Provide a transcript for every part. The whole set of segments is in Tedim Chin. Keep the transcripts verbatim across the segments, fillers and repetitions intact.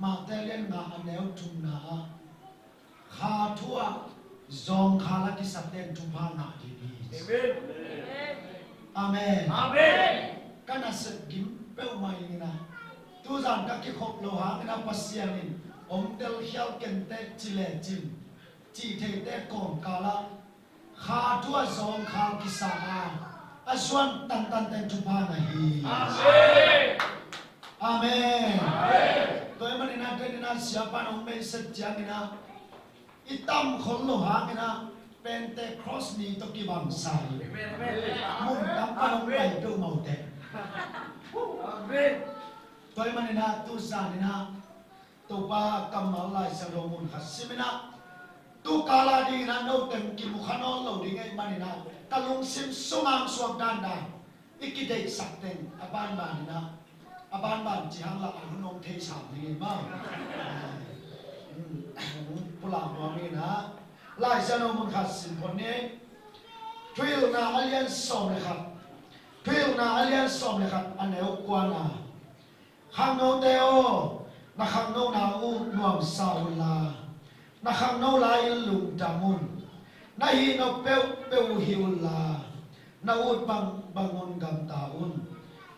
Matthai lian nga a neu thumna ah, kha thu ah zawngkhal a kisate in thupha ngah ding hi. Amen. Amen. Amen. Ka nasep gim peuhmah ing in ah, tuzan ka kikhop loh hangin ah Pasian in hong telkhial kenteh ci lecin, cih theite kawmkal ah kha thu ah zawngkhal kisa a, a zuan tantante in thupha ngah hi. Amen. Amen. Amen. Tua ahih manin ah, tua ahih manin ah siapa in hong message ciangin ah, i tam khol loh hangin ah Pentecost ni tawh kibang sa hi. Amen. Mun tam pan hong pai peuhmah uh teh. Amen. Tua ahih manin ah tuzan in ah Topa kammal Lai Siangtho mun khat sim in ah, tu kal a dingin ah note kimu kha nawn lo ding ahih manin ah, ka lungsim sungah hong suak dandan i kideihsak teng a banban in ah, a banban cih hang lah a hun hong theisam ding hi maw. Hmm, pulak nuam in ah, Lai Siangtho mun khat sim phot ni. Thuhilhna a lian sawm le khat, Thuhilhna a lian sawm le khat a neu kuana, khangnote aw, na khangnona uh nuamsa unla, na khangno lai-in lungdam un. Na hih nop peuhpeuh uh hih unla, na ut bangbang un gamta un.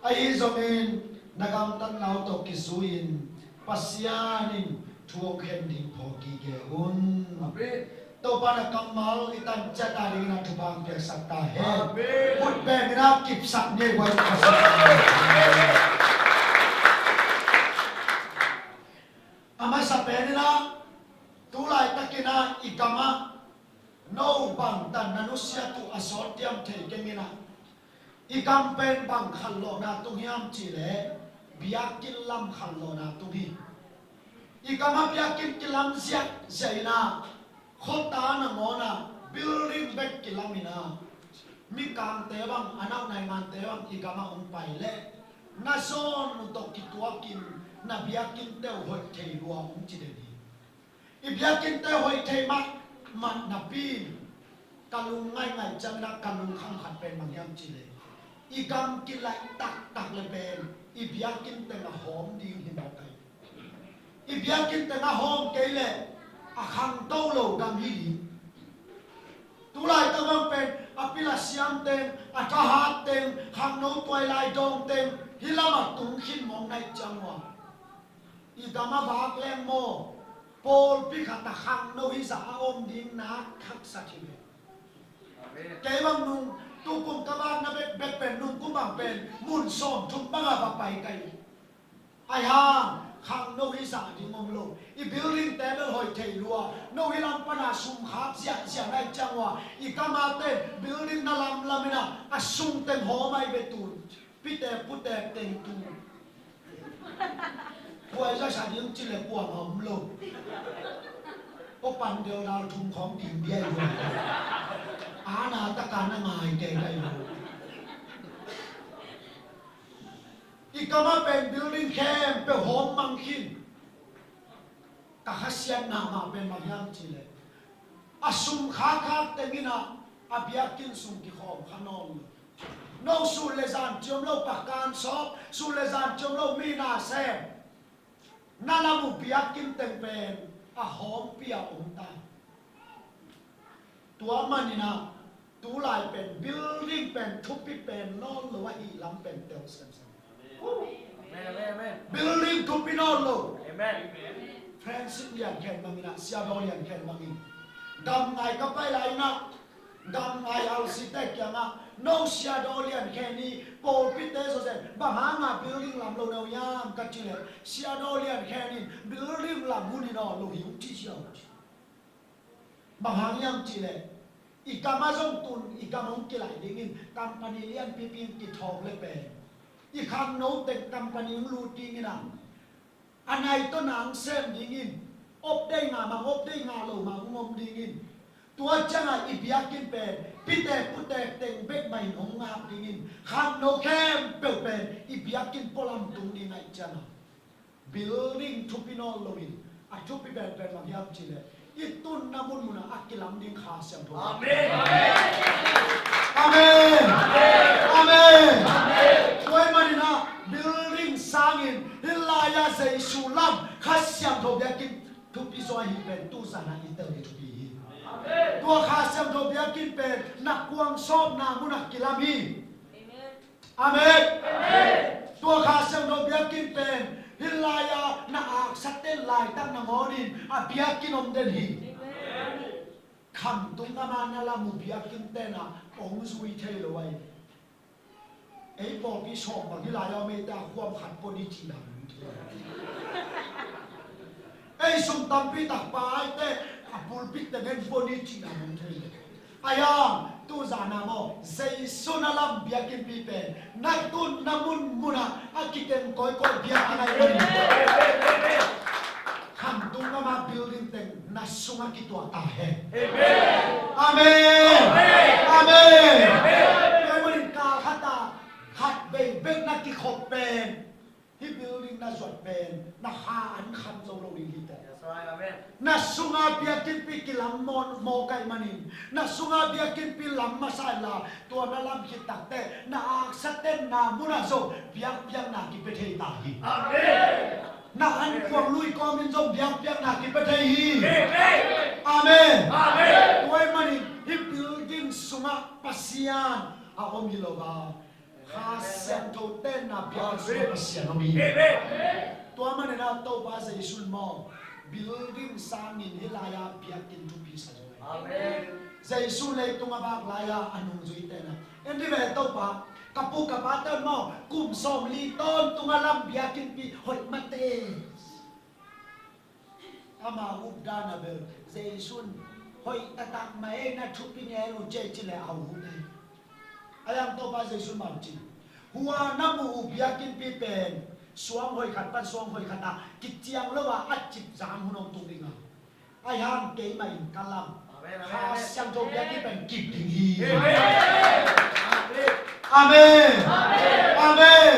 Ahi zongin na gamtatna uh tawh kizui-in Pasian in thu hong khen ding phawk gige un. Amen. Topa na kammal i tan ciat a dingin ah thupha hong piaksak ta hen. Amen. Khut beng in ah kipsak ni, buai kipsak. A masa pen in ah, tu laitakin ah i gam ah no bangtan na nusiat uh a sawt diam thei keng in ah, i gam pen bang khanlawhna tung hiam cih leh biakinn lam khanlawhna tung hi. I gam ah biakinn kilam ziahziah in ah, khuata nangawn ah building bek kilam in ah, Mikangte bang, a nauh naingante bang i gam ah hong pai leh, na zawn uh tawh kituakin na biakinnte uh hoih thei lua hong ci den hi. I biakinnte hoih thei mahmah napi in ka lung ngaingai ciangin ah ka lungkham khat pen bang hiam cih leh, i gam kilaih taktak leh pen i biakinn teng a hawm ding hi mawk hi. I biakinn teng a hawm kei leh a khangto lo gam hi ding. Tu laitak bang pen a pil a siam teng, a thahat teng, khangno tuailai dawng teng hih lamah tung khin mawk na hih ciang uh a, i gam a vak leng maw, pawlpi khat a khangno hizah a om ding na haksat hi ve. Kei bang nung, tu kum ka vakna bekbek pen, nung kum bang pen mun sawmthum bang a va pai ka hi. Ahi hang khangno hizah ding om lo. I building te bel hoih thei lua. No hih lam pan a sum khak ziahziah na hih ciang uh a, i gam a ten building na lamlam in ah, a sung teng hawm ahi ve tun. Pitek putek teng tun. Kua i zasak ding ci leh kuamah om lo. Ko pan deudal thum khawng ding dia hi lo. A na tak a na ngai kei ka hi lo. I gam a pen building khempeuh hawm mang khin. Ka khasiatna mah pen bang hiam cih leh, a sum khakkhak teng in ah a biakinn sung kikhawm kha nawn lo. No sun le zan ci om lo, pakan sawp, sun le zan ci om lo, mi na sem. Na lam uh biakinn teng pen a hawmpi a om ta. Tua manin ah, tu lai pen building pen thupi pen nawn lo ahih lam pen tel semsem. Amen, amen, amen. Building thupi nawn lo. Amen. Francis Lian Khen bangin ah, Sia Daw Lian Khen bangin, gam ngai ka pai lai in ah, gam ngai alsite kiangah, no Sia Daw Lian Khen hi, pawlpite zawzen bang hanga building lam lo na uh hiam ka cih leh, Sia Daw Lian Khen in building lam hun hi nawn lo hi, hong ci ziau. Bang hang hiam cih leh, i gam ah zong tun i gam hong kilaih dingin company lianpipi in kithawng le pen, i khangno teng company hong lut dingin ah, a nai tawh na hong sem dingin, op dei nga mang, op dei nga lo mang hong om dingin, tua ciangah i biakinn pen pitek putek teng bek mah in hong ngap dingin, khangno khempeuh pen i biakinn pualam tung ding ahih ciangah, building thupi nawn loin, a thupi penpen bang hiam cih leh, i tunna munmunah a kilam ding Kha Siangtho. Amen. Amen. Amen. Tua ahih manin ah building sangin hih lai-ah Jesu Jesu lam Kha Siangtho biakinn thupi zaw ahih pen tuzan ah i tel ding thupi hi. Tua Kha Siangtho biakinn pen na kuang sawpna munah kilam hi. Amen. Tua Kha Siangtho biakinn pen hih lai-a na aksa ten laitak nangawnin a biakinn om den hi. Khamtung gam a na lam uh biakinn tenah hong zui thei lo ahi. Ei pawlpi sawm bang hih lai-a om eite a khuam khat pua ni cih dan hong thei. Ei sum tampi tak pa eite a pulpit teng en pua ni cih dan hong thei. Ahi hang tuzan ah maw, Jesu na lam biakinnpi pen na tun na munmun ah a kiteng kawikawi biakinn ahi manin, khamtung gam a building teng na sungah kituah ta hen. Amen. Amen. Amen. Tua ahih manin kal khat ah khat vei bek na kikhop pen, hih building na zuat pen na kha an kham zo lo ding hi teh. That's right. Amen. Na sunga biakinnpi kilam maw, maw ka hih manin, na sunga biakinnpi lam masa inla, tua na lam khit takteh na aksa tenna munah zong biakpiakna kipia thei ta hi. Amen. Na ankuang lui kawmin zong biakpiakna kipia thei hi. Amen. Amen. Amen. Tua ahih manin hih building sungah Pasian a om hi lo a, Kha Siangtho tenna biakinn sungah Pasian om hi. Amen. Tua manin ah Topa Jesu in maw, building sangin hih lai-a biakinn thupi sa zo hi. Amen. Jesu leitung a vak lai-a a nungzui tenna, en dih ve Topa, ka pu ka pate un maw, kum sawmli tawntung a lam biakinnpi hoih mate. Ama updan a bel Jesu in hoih taktak mah ei, na thupi ngen uh ci-a, ci leh a up ei. Ahi hang Topa Jesu in bang ci, hua na muh uh biakinnpi pen suang hoih khat pan suang hoih khat ah kiciang lo a, a cip zang hun hong tung ding a, ahi hang keimah in ka lam Amen, amen, Kha amen. Siangtho biakinn pen kip ding hi. Amen. Amen. Amen. Amen.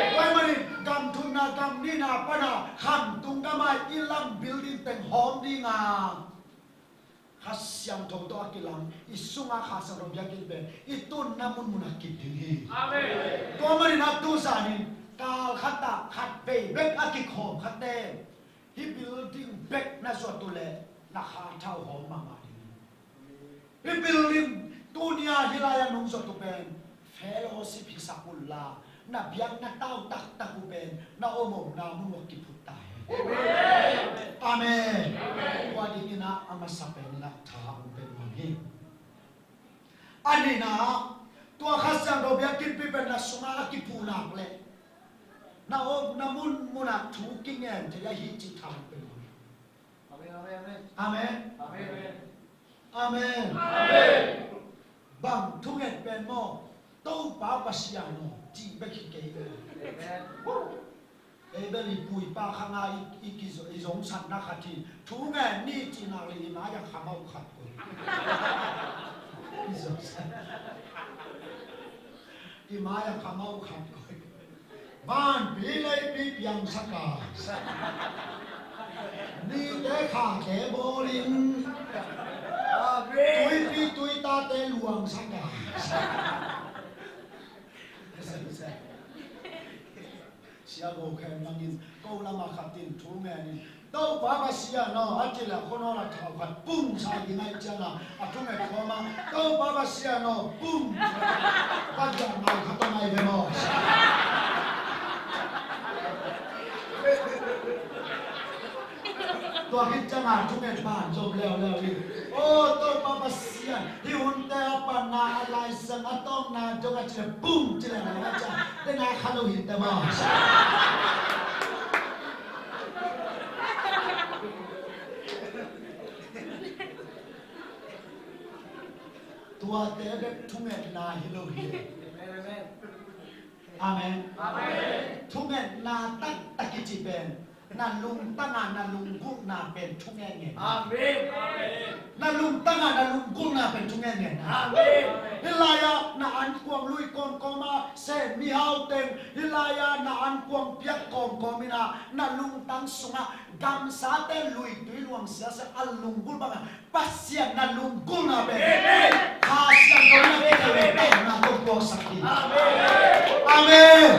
Tua ahih manin gam thumna gam nihna pan a khamtung gam a i lam building teng hawm ding a, Kha Siangtho tawh a kilam i sunga Kha Siangtho biakinn pen i tunna munmun a kip ding hi. Amen. Tua manin ah tuzan in kal khat ah khat vei bek a kikhawm khat ten hih building bek na zuat uh leh na kha thau hawm mahmah ding hi. Hih building tuni-a hih lai-a nong zuat uh pen fellowship hisak unla, na biak na tau taktak uh pen na om omna mun uh ah kiphut ta hen. Amen. Amen. Tua dingin ah a masa pen in ah tha hong pe nuam hi. A nihna, tua Kha Siangtho biakinnpi pen na sungah a kiphuh nak leh na omna munmun ah thu kingen thei ahi cih tha hong pe nuam hi. Amen, amen, amen. Amen. Amen. Amen. Bang thunget pen maw? Topa Pasian aw, cih bek hi kei ve. Amen. Ei bel i pu i pa khang a i, i kizo-, i zongsanna khat hi. Thunget ni cih nak leh i mai-ah khamau khat koih. I zongsan. I mai-ah khamau khat koih. Vanpi leipi piangsak a, nite khate bawlin, tuipi tuitate luangsak a. Sia Go Khen Mang in ko lamah khat in thu ngenin, Topa Pasian aw, a cih leh a khuanawl ah thau khat pung sa ding ahih ciangin a thunget khawm a, Topa Pasian aw, pung. Pasian ngai khat aw ngai ve maw. Tua khit ciangin a thunget pan zom leuleu hi. Aw Topa Pasian, hih hunte a panna a laisiang a tawpna dong a cih leh pung cih leh ngai a ciang, te ngai kha lo hi te maw. Tuate bek thungetna hi lo hi. Amen. Amen. Thungetna taktak i cih pen na lungtang a na lunggulhna pen thunget ngen. Amen. Na lungtang a na lunggulhna pen thunget ngen. Amen. Hih lai-ah na ankuang lui kawmkawm a, Sen mihau teng hih lai-ah na ankuang piak kawmkawm in a, na lungtang sungah gamsate lui tui luang siasia a lunggulh bangah Pasian na lunggulhna pen, Amen. Kha Siangtho na kithei leh tawmna tawh puaksak hi. Amen. Amen.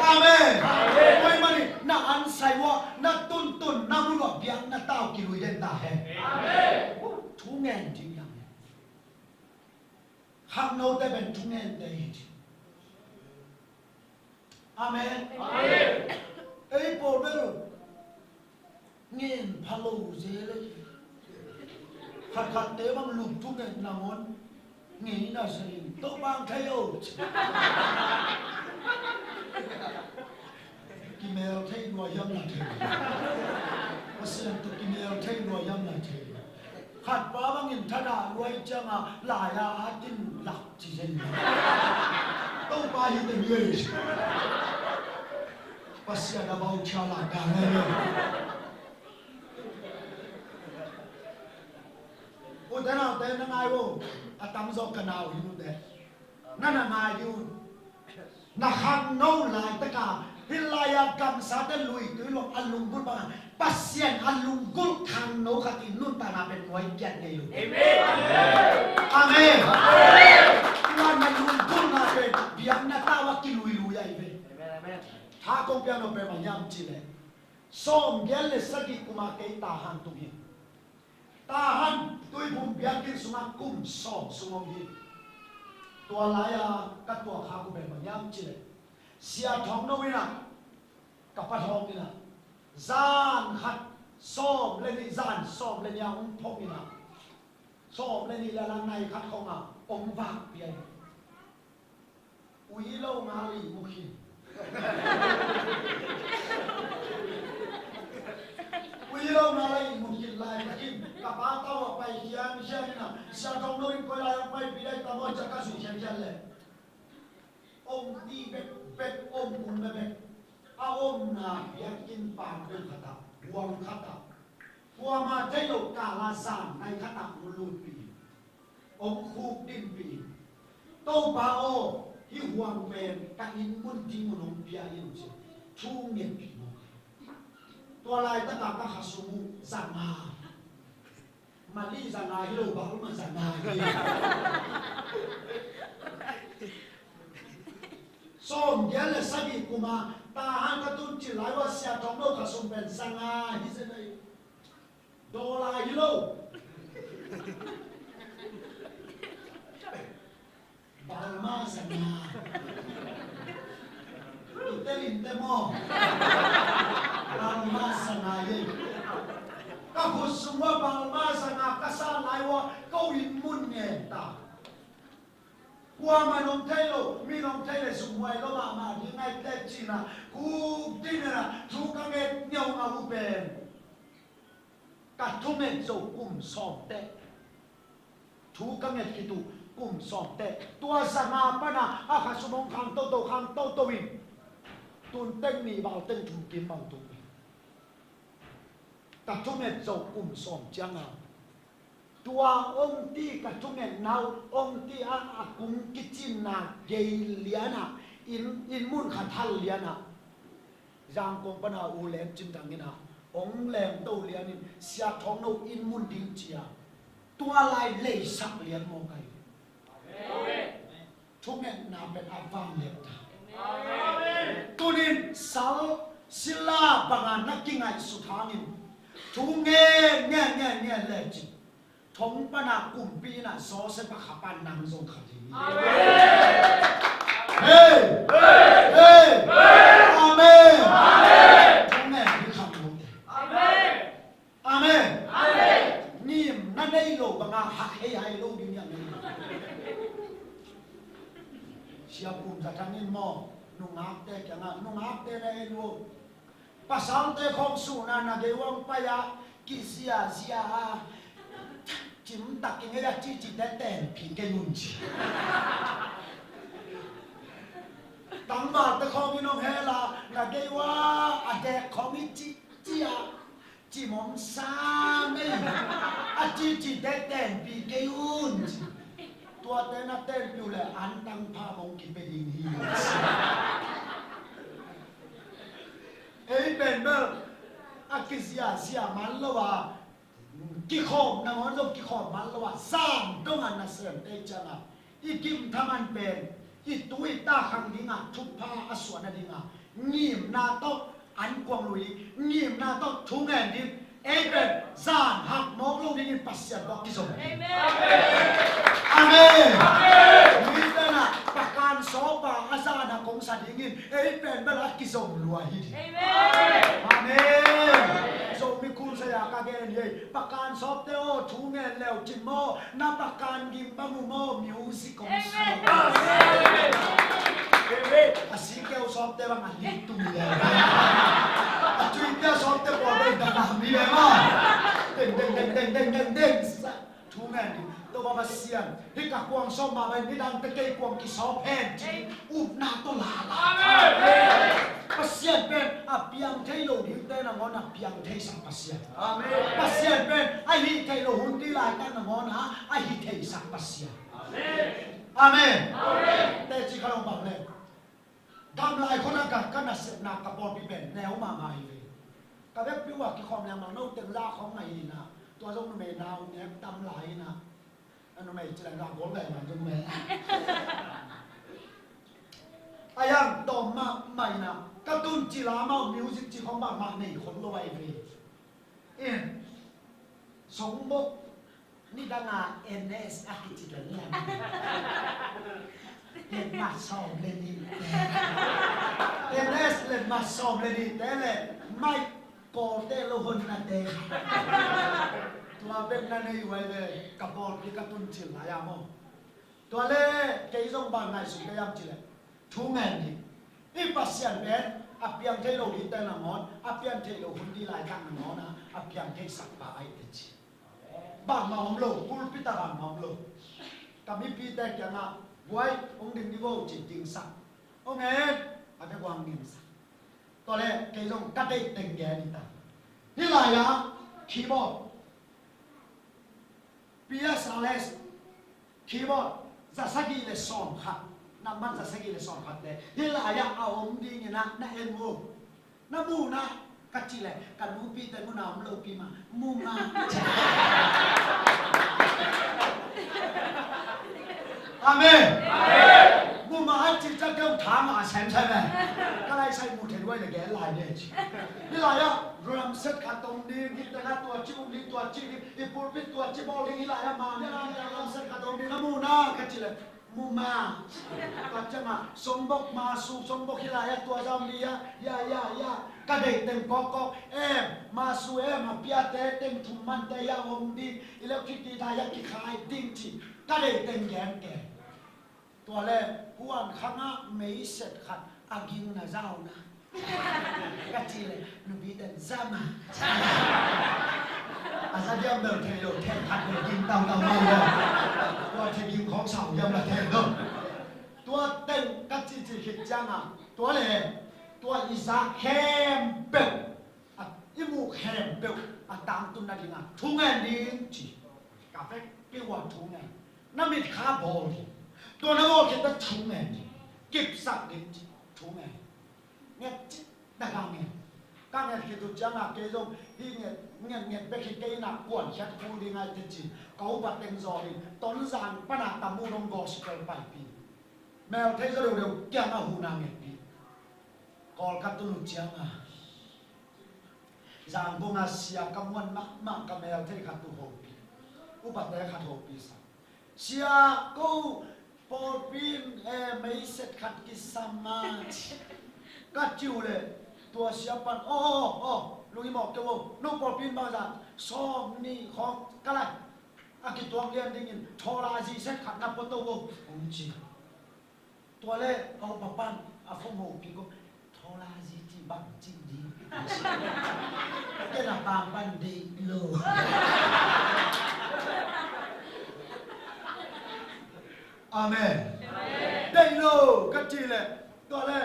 Amen. Amen. Tua ahih manin an sai uh a, na tuntun na mun uh a biakna tau kilui den ta hen. Amen. Thu ngen ding hiam hen. Khangnote pen thu ngente hi ding. Amen. Amen. Ei pawl bel ngen pha lo zel ei. Khatkhatte bang lungtum ngen nangawn ngei na sa in, Topa ang thei o. Kimel thei lua hiam na thei. Pasian tawh kimel thei lua hiam na thei. Khatpa bangin thadah luai cianga lai-a a tin lak ci zen. Topa hi teng hi. Pasian a bauthia lak dan hi. Ute naute na ngai uh. A tamzaw ka nau hi ute. Na na ngai dih un. Na khangno laitaka hih lai-a gamsate luitui lo a lunggulh banga Pasian a lunggulh khangno khat i nuntakna pen nuai kiat ngei lo. Amen. Amen. Tua na lunggulhna pen biakna tau a kiluilui ahi ve. Amen, amen. Tha kong piak nop pen bang hiam cih leh, sawmgiat le sagih kuma kei Tahan tung hi. Tahan tuiphum biakinn sungah kum sawm sung om hi. Tua lai-a ka tuak khak uh pen bang hiam cih leh, Sia Thawng No in ah, ka pa Thawng in ah, zan khat sawm le nih, zan sawm le nih a hong phawk in ah, sawm le nih le la nai khat khong a hong vakpia hi. Ui lo ngal i mu khin. Ui lo ngal i mu khin lai takin ka pa tau a pai khian khian in ah, Sia Thawng No in koi lai hong paipih dai tam aw ci-a ka sui khian khian leh, om ti bekbek, om um bekbek. A omna biakinn pan khat ah, huang khat ah, kuama thei lo kal a zan nai khat ah hong lutpih in, hong khukdinpih in, Topa aw, hih huang pen ka inn mun ding mun hong pia in, ci-a thu ngetpih mawk. Tua laitaka ka khasum uh za nga. Mali za nga hi lo, Burma za nga hi. Sawmgiat le sagih kuma Tahan ka tun cil lai uh a Sia Thawng No khasum pen za nga hi zen ahi. Dollar hi lo. Burma za nga. I tel in te maw? Burma za nga hi. Ka khut sung ua Burma za nga ka san lai ua ko inn mun ngen ta. Kuamah in om thei lo, mi in om thei le sum huai lo mahmah ding ngai te cihna, khukdin in ah thu ka nget ngiau ngau uh pen ka thunget zo kum sawm teh. Thu ka nget khit uh kum sawm teh. Tua za nga pana a khasum hong khang toto, khang toto in tun teng nih val teng thu kim mang tung hi. Ka thunget zo kum sawm cianga tua ong ti ka thungetna uh, ong ti a, a kung kicinna gei lianah inn, inn mun khat hal lianah Zangkong pana U Lem Cin Thang in ah hong lem to lianin Sia Thawng No inn mun ding ci-a tua lai leisak lian mawk ahi. Thungetna pen a vanglian ta. Tunin sal sila banga na kingaihsut hangin thu ngen ngen ngen ngen lecin thong pana kumpi inah Joseph a khapan nang zong kha ding hi. Hei! Hei! Amen! Thong ngen hi khang lo te. Amen. Ngimna nei lo banga hak hei hai lo ding hi a nei lo. Sia Pum Za Thang in maw, nungakte kiangah, nungakte na en lo. Pasalte khawng suhna na gei uang pai-a kiziazia a cimtak i ngei a cihcihte tenpih kei un ci. Tangvalte khawng in hong hela na gei ua a dek khawng i cihcih a cimawng sa mei a cihcihte tenpih kei un ci. Tuate na tenpih uh leh antang pha mawng kipia ding hi. Ei pen bel a kiziazia man lo a kikhawm nangawn zong kikhawm man lo a zan dongah nasem tei ciangah i gimthaman pen i tu i ta khang dingah thupha a suah nadingah ngimna tawh An kuang lui ding, ngimna tawh thu ngen ding. Ei pen zan hak mawk lo dingin Pasian tawh kizom. Amen. Amen. Mite na pakan sawpa a zan hak hong sa dingin ei pen bel a kizom lua hi ding. Amen. Zomi khun saya ka gen hi. Pakan sawpte aw, thu ngen leu cin maw, na pakan gim bang uh maw, music kong suak. A sikeu sawpte bang a lik tung leu. A cuipia sawpte pawl bang dang a mi leu maw. Deng, deng, deng. Thu ngen ding. Topa Pasian, hih ka kuang sawm mah bang, nidangte kei kuang kisawp hen ci. Upna tawh lala. Amen. Pasian pen a piang thei lo dingte nangawn a piang theisak Pasian. Amen. Pasian pen a hih theih loh hun ding laitak nangawn a, a hih theisak Pasian. Amen. Amen. Teci kha lo bang le. Gamlai khawng a ka, ka nasepna ka pawlpi pen neu mahmah hi ve. Ka vekpi uh a kikhawm leng mang no teng la khawng mah hi na. Tua zong numei nau nek tam lai hi na. A numei ci leng la gol gai man zong numei. A yang tawm mahmah hi na. Ka tun ci la mau music ci khawng mahmah nei khawng lo ai ve. In. Song bok. Nidang a N S a kici lel lel. Letmat sawm le nih te. N S letmat sawm le nih te le mai Kawlte lo honna te. Tua bek na nei uh ai ve, ka pawlpi ka tun cil lai a maw. Tua le kei zong bang ngaihsun ka hiam ci le. Thu ngen hi. Hih Pasian pen a piang thei lo dingte nangawn, a piang thei lo hun ding laitak nangawn a, a piang theisak pa ai te ci. Bangmah om lo, pulpit ah bangmah om lo. Ka mipite kiangah, buai, hong ding ding vo ci dingsak. Hong en, a bek hong dingsak. Tua le, kei zong ka deih teng gen hi ta. Hih lai-ah, keyboard. P S R S, keyboard, za sagih le sawm khat. Na man za sagih le sawm khat le. Hih lai-ah a om dingin ah, na en mu. Na mu na, ka cih leh, ka nupi te mu na om lopi mah, mu mah. Amen. Mu mah a cih ciang kei hong tha mah a sem sem e. Ka lai sai mu thei duai leh gen lai ni ci. Hih lai-ah, drum set khat om ding, hih teng ah tua ci um ding, tua ci ding, hih pulpit tua ci bawl ding, hih lai-ah mah, hih lai-ah drum set khat om ding, na mu na, ka cih leh, mu mah. Tua ciangah, songbok masu, songbok hih lai-ah tua zam dih ah, ya, ya, ya. Ka deih teng kawkkawk, em, masu em, a piate teng thum mante ya om dih, electric guitar ya kikhai ding ci. Ka deih teng gen ke. Tua le, huan khangah meiset khat a ging na zau na. Ka cih leh, nupi ten zama. A za diam bel thei lo, thei khat bel ging tautau mai lo. Tua thei ging khawng sau diam la thei lo. Tua teng ka cih cih khit ciangah, tua le, tua i za khempeuh, a, i muh khempeuh a tangtun nadingah thu ngen ding ci. Ka vekpi uh a thu ngen. Na mitkha bawl ding. Tua na bawl khit teh thu ngen ding. Kipsak ding ci. Thu ngen. Nget cih na ka ngen. Ka nget khit uh ciangah kei zong hih nget, nget, nget bek hi kei na kuan khiat kul ding ai te ci. Ka upa teng zaw ding. Tonzang pan a tamu dong gospel paipih. Mel thei zaw deuhdeuh kiangah hun a ngetpih. Kawl ka tun uh ciangah Zangkong a sia ka muan mahmah ka mel thei khat uh hopih. Upate khat hopih sa. Sia ko pawlpi in, eh, meiset khat kisam a ci. Ka cih uh leh tua sia pan, aw, aw, aw, lunghimawh kei uh, no pawlpi in bangzah sawm nih khawng ka lai. A kituak lian dingin thawla zi set khat na pua to uh, hong ci. Tua le, ka upa pan a phone hopih ko, thawla zi ci bang ci ding. Ken a pang pan deih lo. Amen. Deih lo, ka cih leh, tua le,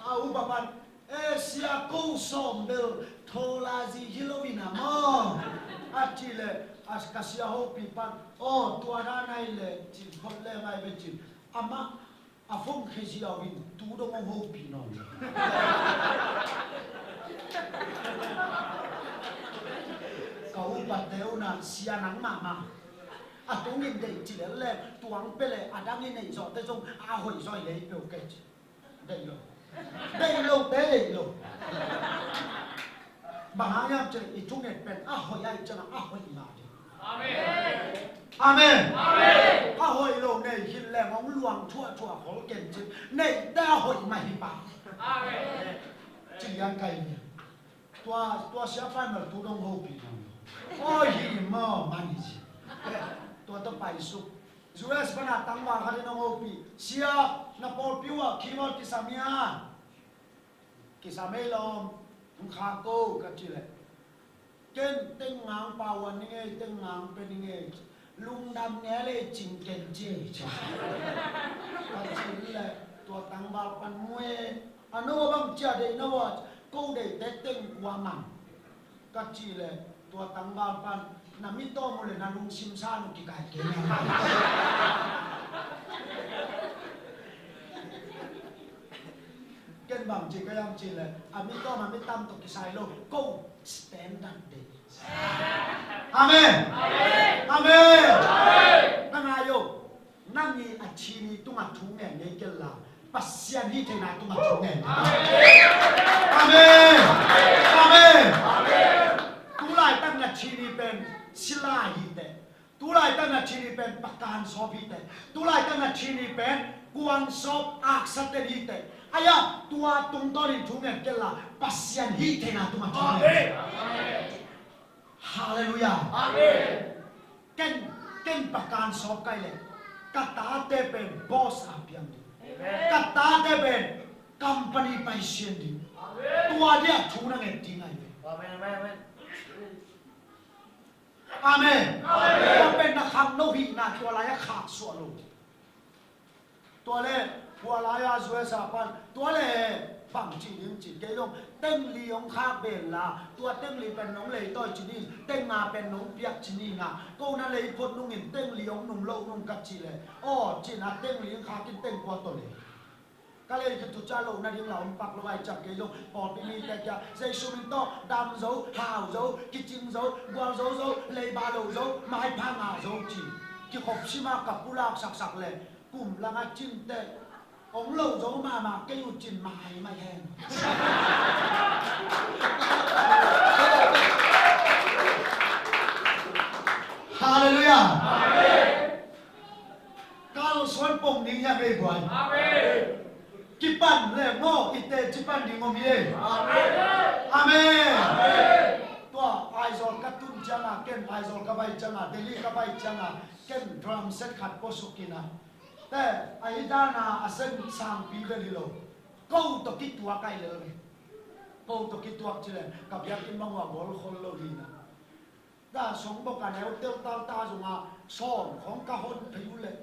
a upa pan, eh, sia ko sawm bel thawla zi hi lo in a maw. A cih leh, a ka sia hopih pan, aw, tua dan ai leh, ci phot le ngai ve ci. Amah a phone khezia uh in tu dong hong hopih nawn lo. Ka upate uh na sia nang mahmah. A tungin deih ci lel le tuang pia le a dang i neih zawhte zong a hoih zaw i lei peuh kei ci. Deih lo. Deih lote deih lo. Bang hang hiam cih leh i thunget pen a hoih ahih ciangin a hoih mah ding. Amen. A hoih lo nei khin leng hong luang thuahthuah khol ken cin. Neihte a hoih mah hi pah. Ci lian kai ni. Tua, tua siapa in bel tu dong hopih dong. Oi hi maw man hi ci. Tua tawh paisuk. U S pan a tangval khat in hong hopih. Sia, na pawlpi uh ah keyboard kisam hia? Kisam ei lawm, hong khak ko ka cih leh, ken teng ngang pauan ning ei, teng ngang pe ning ei, lungdam ngel ei, cing ken ci ei ci. Ka cih leh tua tangval pan mu ei, a no a bang ci a deih na uh a, ko deihte teng kua man. Ka cih leh tua tangval pan, na mi tawm uh leh na lungsim san uh kikai kei na. Ken bang ci ka hiam cih leh, a mi tawm a mi tam tawh kisai lo, ko standard deih. Amen. Amen. Na ngai uh. Nang i a thini tungah thu ngen ngei kei la, Pasian hih theihna tungah thu ngen. Amen. Amen. Tulaitak na thini pen sila hi teh. Tulaitak na thini pen pakan sawp hi teh. Tulaitak na thini pen kuang sawp aksa ten hi teh. Aya, tua tungtawnin thu ngen kei la, Pasian hih theihna tungah thu ngen. Halleluiah. Amen. Ken, ken pakan sawp kai leh ka tate pen boss a piang ding. Amen. Ka tate pen company paisian ding. Amen. Tua dia thu na ngen ding ahi ve. Amen, amen, amen. Amen. Amen. Tua pen na khangno hihna tua lai-ah khaksuah lo. Tua leh, tua lai-a U S a pan, tua leh, bang ci ding ci kei dong, teng li hong khak bel la, tua teng li pen nong leitawi ci ding, teng nga pen nong piak ci ding a, ko na lei phot nungin teng li hong nung lo nung ka cih leh, aw, ci-in a teng li hong khak in teng kua tawh lei. Ka lei khit tu ca lo nading la hong pak lo ahih ciang kei dong, pawlpi mite kia, Jesu min tawh, dam zo, hau zo, kicing zo, gual zo zo, leiba lo zo, maipha ngah zo ci. Kikhop sim a ka pulak saksak leh, kum lang a cin teh, hong lo zo mahmah kei uh cin mah ahi mah hen. Halleluiah. Kalsuan pong ding hiam ei guai? Kipan leh maw, i teci pan ding om hi ei. Amen. Tua Aizawl ka tun ciangin, ken Aizawl ka pai ciangin, Delhi ka pai ciangin, ken drum set khat puasuk in a, te, ahi dan a, a sen sangpi bel hi lo. Ko tawh kituak ahi lel ve. Ko tawh kituak ci leh ka biakinn bang uh a gol khol lo hi na. Ka songbok a neu teuh talta zong a, sawm khawng ka hon phei uh leh,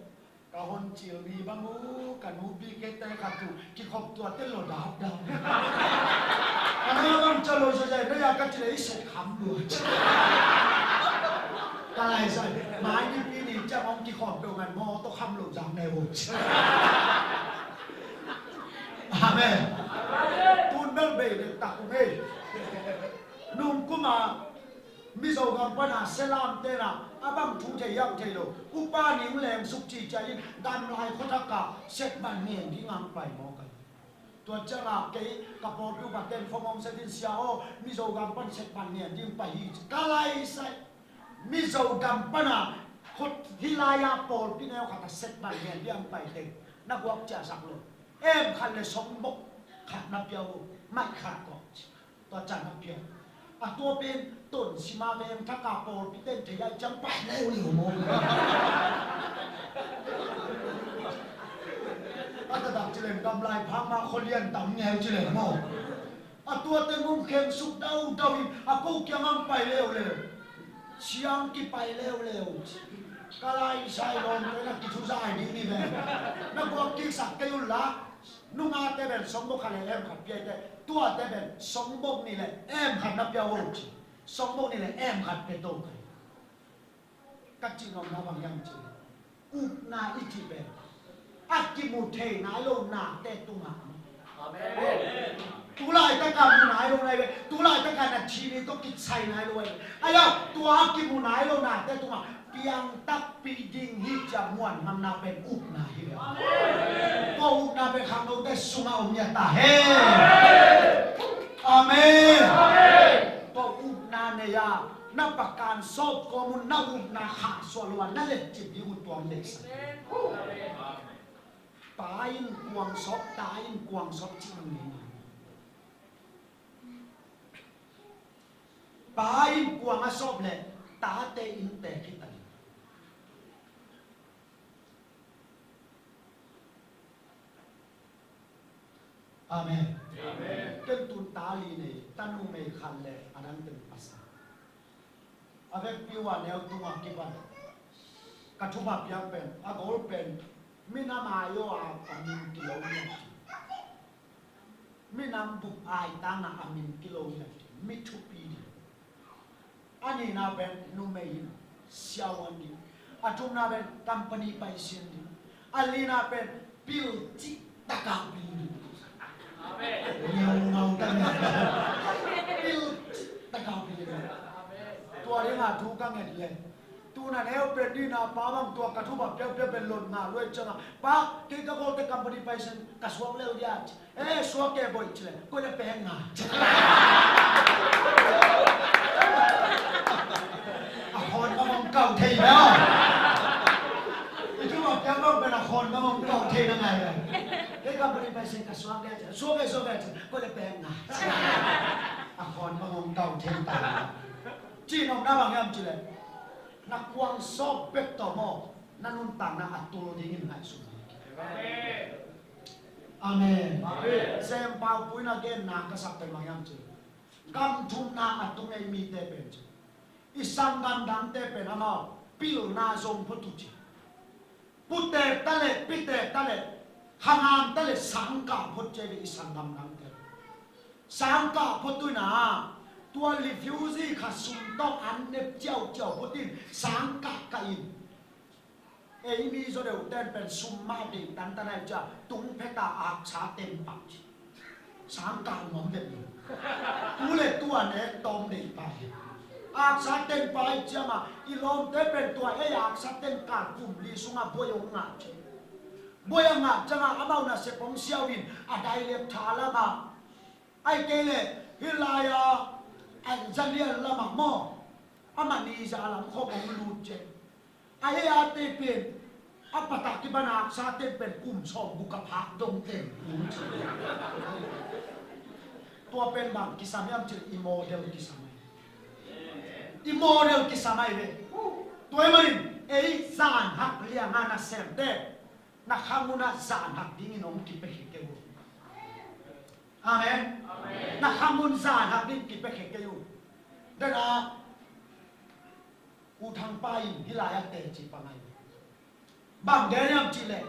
ka hon cil ni bang uh, ka nupi kei te khat uh kikhop tua te lo dap dap. A na bang ca lo zia zia na ya ka ci leh i set kham lua. Ka lai sai, mai nipi ni ciang hong kikhawm peuh ngan maw tawh kham lo zang ne uh. Amen. Tun bel bei le tak uh ngei. Nung kum a Mizo gam pan a Selam te na a bang thu thei hiam thei lo. Upa ning leng suk ci cia in gamlai khuathak a set ban ngen ding ang pai mawk a. Tua ciangin kei ka pawlpi upa ten phone hong set in sia aw, Mizo gam pan set ban ngen ding pai hi ci. Ka lai sai. Mizo gam pan a khut hih lai-a pawlpi neu khat a set ban ngen ding ang pai teng. Na guak ciahsak lo. Em khat le songbok khat na pia uh. Maih khat kawk ci. Tua ciang a piang. A tua pen Tonsima veng thak a pawlpi ten thei a ciang pai leuleu maw. A taktak ci leng gamlai phak ma khualian tam ngeu ci leng maw. A tua teng hong kheng suk daudau in a ko kiang ang pai leuleu. Siang kipai leuleu. Ka lai sai lawm te na kithuzai ding ni ve. Na guak kiksak kei un la. Nungate bel songbok khat le em khat pia i te, tuate bel songbok nih le em khat na pia vo ci. Songbok nih le em khat pia to kai. Ka cih nopna bang hiam cih leh, upna i cih pen a kimu thei nai lo nate tungah. Amen. Tulaitak a mu nai lo nai ve. Tulaitak a na thini tawh kisai nai lo nai ve. Aia, tua a kimu nai lo nate tungah piang takpi ding hi ci-a muan ngamna pen upna hi ve. Tua upna pen khangnote sungah om hi ta hen. Amen. Tua upna nei-a na pakan sawp kawm un, na upna khahsuah lo a na letcip ding uh tua om deihsak. Pa in kuang sawp, ta in kuang sawp cih ni. Pa in kuang a sawp leh tate innte khit a hi. Amen. Amen. Ken tun ta li nei, ta numei khat leh a dang teng pasal. A vekpi uh a neu tungah kipan ka thupha piak pen, a gol pen, minam ai-aw a, a min kilo hi a ci. Minam bup ai tangah a min kilo hi a ci. Mi thupi ding. A nihna pen numei in siavuan ding. A thumna pen company paisian ding. A lina pen pil cih taka pil ding. Amen. Ngeungau ta ngeungau. Pil cih taka pil ding. Tua dingah thu ka nget leh, tuna neu pen nihna pa bang tua ka thupha piakpiak pen lot ngah luai ciangah, pa, kei ka gol te company paisian ka suak leu dia ci. Eh, suak kei boih ci leh, koi leh pek ngai. A khawn bang hong kau thei maw. I thupha piak bang pen a khawn bang hong kau thei na ngai leh. Kei company paisian ka suak leh ci, suak kei, suak kei ci, koi leh pek ngai. A khawn bang hong kau thei ta. Cih nopna bang hiam ci leh, na kuang sawp bek tawh maw, na nuntakna a tul dingin ngaihsun. Amen. Amen. Amen. Sem Pau Pu in a genna ka sak pen bang hiam ci leh, gam thumna a tung ei mite pen ci, i sanggam dangte pen amau pilna zong phot uh ci. Pute ta leh, pite ta leh, khangam ta leh, sangkah phot ci ve i sanggam dangte. Sangkah phot uh hi na, tua refugee kha sum tawh an nep ciauciau phot in, sangkah kah in. Ei mi zaw deuh ten pen sum mah deih tantan ai cia, tung phet a aksa ten pah ci. Sangkah nuam vet lo. Tu le tu a nek tawm deih pah hi. Aksa ten pah ai cia mah, i lawmte pen tua ei aksa ten kah kum li sungah buai hong ngah ci. Buai a ngah ciangah amau nasep hong siau in a dai lep tha lamah. Ai kei leh hih lai-a Anzalia lamah maw, amah ni za lam khawm hong lut ci. A hei a te pen a patak kipan a aksa ten pen kum sawm guk a phak dong ten. Tua pen bang kisam hiam cih i model kisam ai. I model kisam ai ve. Tua ahih manin ei zan hak lianga nasemte na kha munah zan hak dingin hong kipia khe kei uh. Amen. Amen. Na kha mun zan hak dingin kipia khe kei uh. Dena U Thang pa in hih lai-ah teci pang ahi. Bang gen hiam cih leh,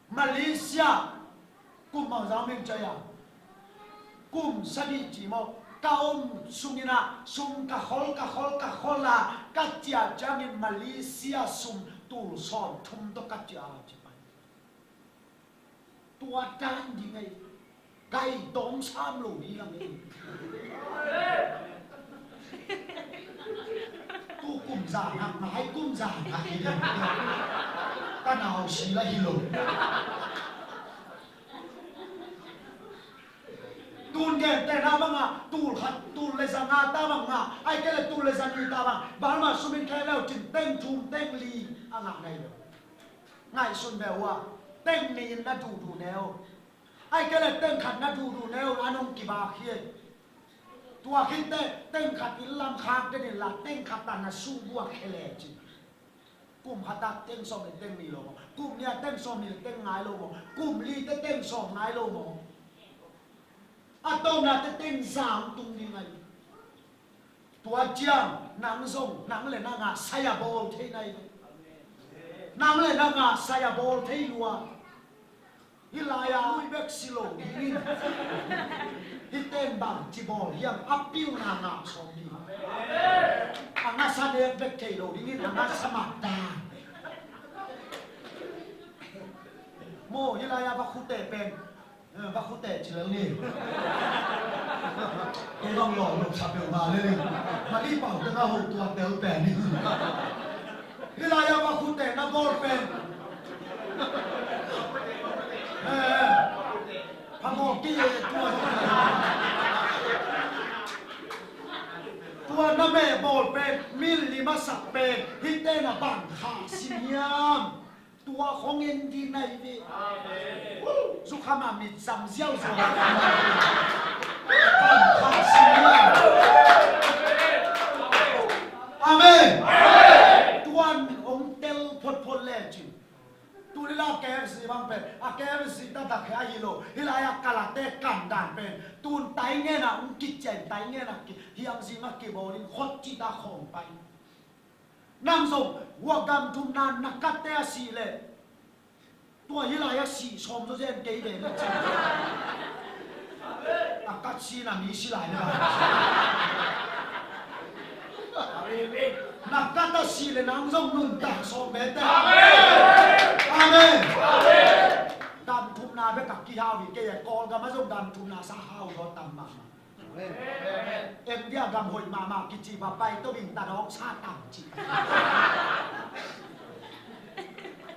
Malaysia kum bangzah om ing ci a, kum sagih ci maw, ka om sungin ah sum ka khol, ka khol, ka khol a, ka ciah ciangin Malaysia sum tul sawm thum tawh ka ciah a ci pai. Tua dan ding ei. Gai tawm sam lo ni lang ei. Tu kum za ngak, ngai kum za ngak hi ding. Ka nau si la hi lo. Tun gen te na bang a, tul khat, tul le za nga ta bang a, ai ke le tul le za ni ta bang, bang ma sumin khe leu cin teng thum teng li a ngak ngai lo. Ngaihsun ve ua, teng nih in na duhduh neu. Ai ke le teng khat na duhduh neu, a nong kibak hi. Tua khit teh teng khat in lam khak den in la, teng khat ta na suh buak khe le ci. Kum khat ah teng sawm le teng nih lo maw? Kum nih ah teng sawm nih le teng nga lo maw? Kum li teh teng sawm nga lo maw? A tawpna teh teng za tung ding ahi. Tua ciang nang zong, nang le nang a sai a bawl thei nai ve. Nang le nang a sai a bawl thei lua. Hih lai-a lui bek si lo dingin, hih ten bang ci bawl hiam, a pilna ngah sawm ding. A ngasa nek bek thei lo dingin, a ngasa mat dan. Maw, hih lai-a va khute pen Vakhu teh ci lel ni. Kei bang lawh lop sa peuhmah lel ni. Mali pau teng a hotuate uh pen ni. Hih lai-ah vakhu tehna bawl pen, eh, phamawh kei e tua. Tua na meh bawl pen, min lim a sak pen, hihte na bang kha sim hiam? Tua khong en ding na hi ve. Amen. Zukham a mit sam ziauziau. Amen. Tuan hong tel photphot le cin. Tu lila K F C bang pen a K F C taktak hi a hi lo. Hih lai-ah kalate kan dan pen tun tai ngen a hong kician, tai ngen a ki, hiam zing a kibawl in khot cita khawng pai. Nang zong hua gam thumna na katte a sih leh, tua hih lai-ah sih sawm zaw zen kei ve na ci. A kat sihna mi si lai na. Na kat a sih leh nang zong nuntak sawm ve teh. Amen. Gam thumna bek a kihau hi kei a, Kawlgam ah zong gam thumna sa hau zaw tam mahmah. Amen. Em dia gam hoih mahmah kici va pai to in ta dawng sa tam ci.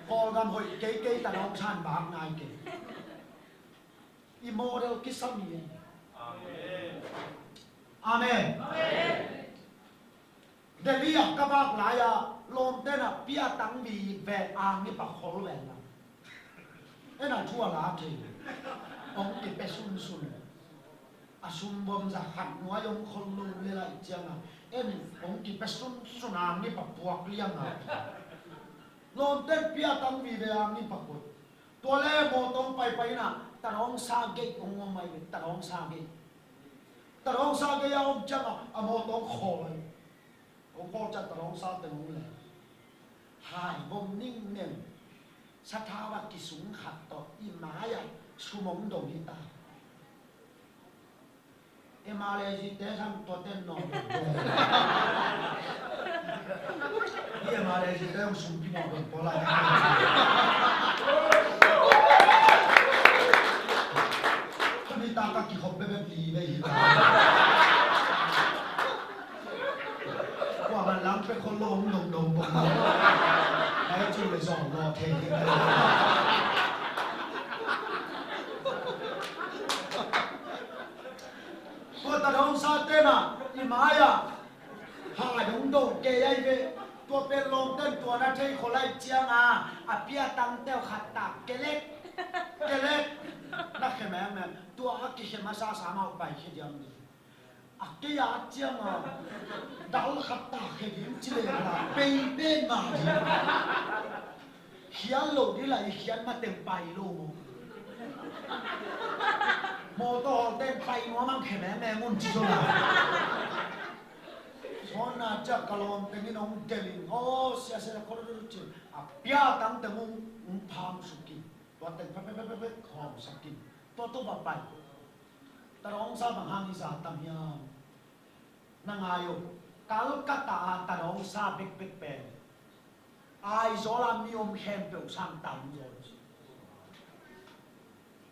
Kawlgam hoih keikei ta dawng san bak ngai kei. I model kisam hi. Amen. Delhi ah ka vak lai-ah lawmte na pia tangvi ve ang i pakhol ve na. En a thu a la thei. Hong kipia sunsun. A sum bom za khat nuai hong khol lo le lai ciang a. En hong kipia sunsun ang i papuak liang a. Lawmte pia tangvi ve ang i pakhol. Tua le mawtaw paipai na Tarawngsa gei hong om mai ve, Tarawngsa gei. Tarawngsa gei a om ciang a, a mawtaw khawl ai. Hong khawl ciang Tarawngsa teng hong le. Hai bom ning neng. Sathau a kisung khat tawh i mai a sum hong dong hi ta. M R A G te sang tua ten no. Hi M R A G te sang sum ki mo don pola. Kami ta ka ki khop bebe li be hi ta. Kua man lang pe khol lo hong dong dong bong. Ai cu le zong lo thei hi ta. Tua Tarawngsa te na i mai a hai hong do kei ai ve. Tua pen lawmten tua na thei khol ai ciang a, a pia tangte uh khat ta kelek kelek na khe mengmeng. Tua a kikhe masa sa mau pai khe diam ni. A kei a ciang a dal khat ta khe ding ci le la pei pen ma ding. Khial lo ding la i khial mateng pai lo maw? Mawtaw hawlten pai nuam ang khe mengmeng un ci zaw la. Sawn na ciak ka lawm tengin hong delin aw sia sia khol lo ci. A pia tang teng hong phang sukin tua teng pek pek pek pek hawm sakin tua tua ba pai. Tarawngsa bang hang i za tam hiam? Na ngai uh, Calcutta a Tarawngsa bekbek pen Aizawl a mi om khempeuh sang tam zaw ci.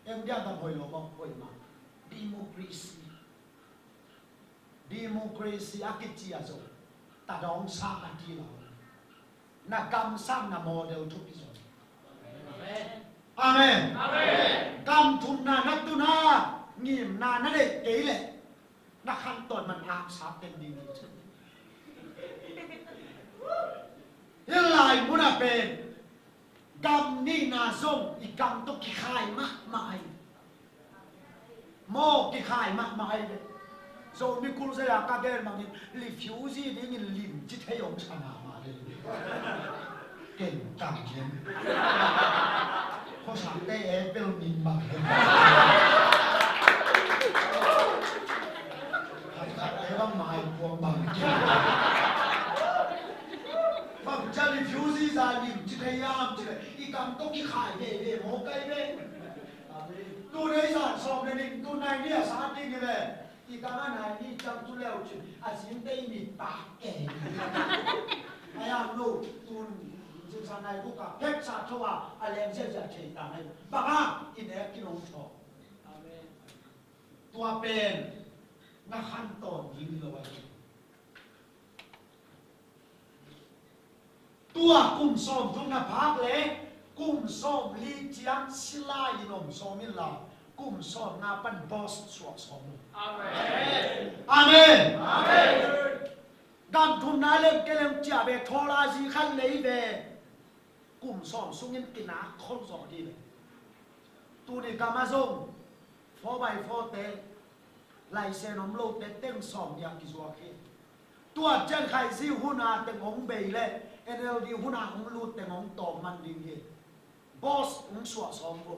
Em dia gam hoih lo maw, hoih mah. Democracy. Democracy a kici a zong Tarawngsa a ti lo. Na kamsang na model thupi zong. Amen. Amen. Kam thumna na tuna ngimna na neih kei leh na khantawn man aksa pen ding hi. Hih lai munah pen gam nihna zong i kam tawh kikhai mahmah hi. Maw kikhai mahmah hi ve. Zomi kulh zia ka gen bangin refugee dingin lim ci thei om sa mahmah hi. Ken tang hian. Khosakte apple min bang hian. Khatkhatte bang maipuak bang hian. Bang ca refugee za lim ci thei hiam ci le i kam tawh kikhai veve maw kai ve. Tunei zan sawm le nih, tunai ni a sa ding hi ve. I kam a nai ni ciang tu leu cin a zingte i mit pak kei. A yang lo tun zingsa nai buk a pheksa tho a a leng ziazia thei ta nai. Bang a i nek kinong tho. Tua pen na khan tawn ding hi lo ahi. Tua kum sawmthum na phak le kum sawmli ciang sila in om sawm inla, kum sawmnga pan boss suak sawm lo. Amen. Amen. Amen. Gam thumna lem ke lem cia ve, thawla zi khan lei ve. Kum sawm sungin kinak khol zawh dih ve. Tuni gam ah zong four by four te, laisen om lote teng sawm nih a kizuak hi. Tua ciang Khaizih hun a teng hong bei le N L D hun a hong lut teng hong tawm man ding hi. Boss hong suah sawm vo.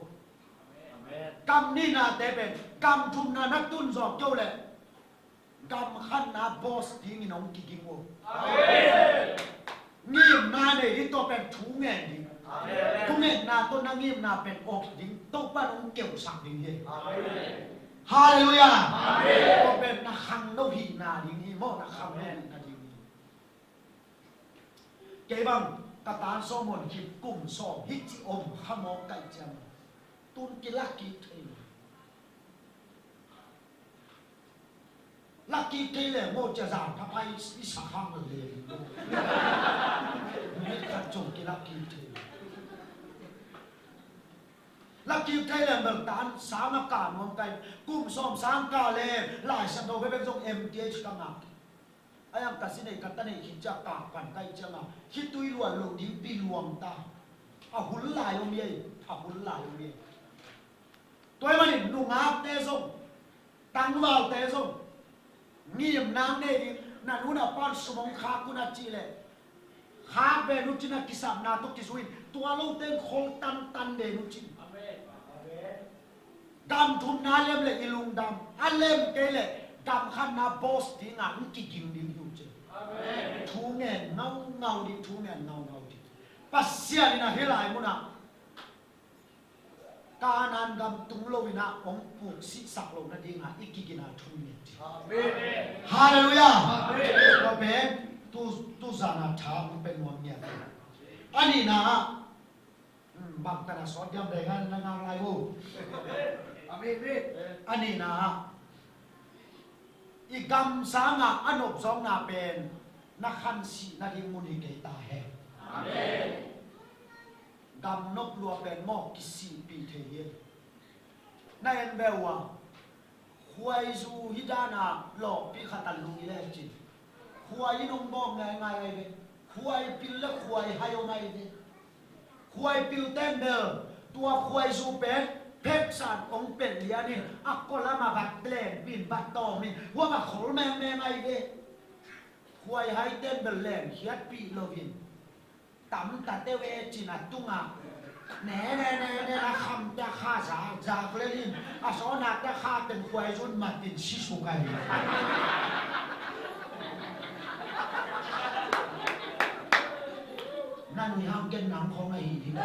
Amen. Gam nihnate pen gam thumna na tun zawh kei uh leh gam khatna boss dingin hong kiging uh. Amen. Ngimna nei ding, tua pen thu ngen ding. Amen. Thungetna tawh na ngimna pen awk ding, Topa in hong keusak ding hi. Amen. Halleluiah. Amen. Tua pen na khangno hihna ding hi maw, na khangno hihna ding hi. Kei bang ka tan sawm on khit kum sawm hi ci om kha mawk kaih ciang tun kilak kik thei lo. Lak kik thei leng maw cia zan phaphai i sak hang lo le. Minute khat zong kilak kik thei lo. Lak kik thei leng bel tan sang a ka nuam kai, kum sawm sang ka leng Lai Siangtho bebek zong M T H ka ngak. A yang ka si nei ka ta nei khit ciang ka pan kai ciang a khitui luan lo ding pi luang ta. A hun lai om ye, a hun lai om ye. Tua ahih manin nungakte zong, tangvalte zong ngimna nei ding, na nu na pan sum hong khak un a cih leh khak ve nucin a kisapna tawh kizui in, tua lo teng khol tantan ve nucin. Amen. Amen. Gam thumna lem le i lungdam, a lem kei le gam khatna boss ding a hong kiging ding hi uh cin. Amen. Thu ngen ngaungau ding, thu ngen ngaungau ding. Pasian in a hih lai mun ah Kanaan gam tung lo in ah hong puk sihsak lo nading ah i kigin a thu ngen ding. Amen. Halleluiah. Amen. Tua pen tu, tu zan a tha hong pia nuam ngiat. A nihna ah, hmm, bangtan a sawt diam dai ngan na ngang lai uh. Amen. A nihna ah, i gam sangah a nopzawkna pen na khansih nading mun hi kei ta hen. Amen. Gam nop lua pen maw kisihpih thei hi. Na en beh uh a, khuaizu hi dan a lawhpih khat a lui le cin, khuai in hong bawm ngaingai ahi ve. Khuai pil le khuai hai hong ahi ve. Khuai pil ten bel tua khuaizu pen phepsan hong pelh lian in a kua lam a va lenpih in va tawm in hua va khol mengmeng ahi ve. Khuai hai ten bel lenkhiatpih lo in tamta teu e cin a tungah ne ne ne ne a khamte a kha zak zak lel in a sawnakte a kha teng khuaizun mat in sisuk ahi. Na nui hang ken nang khong ahi ding.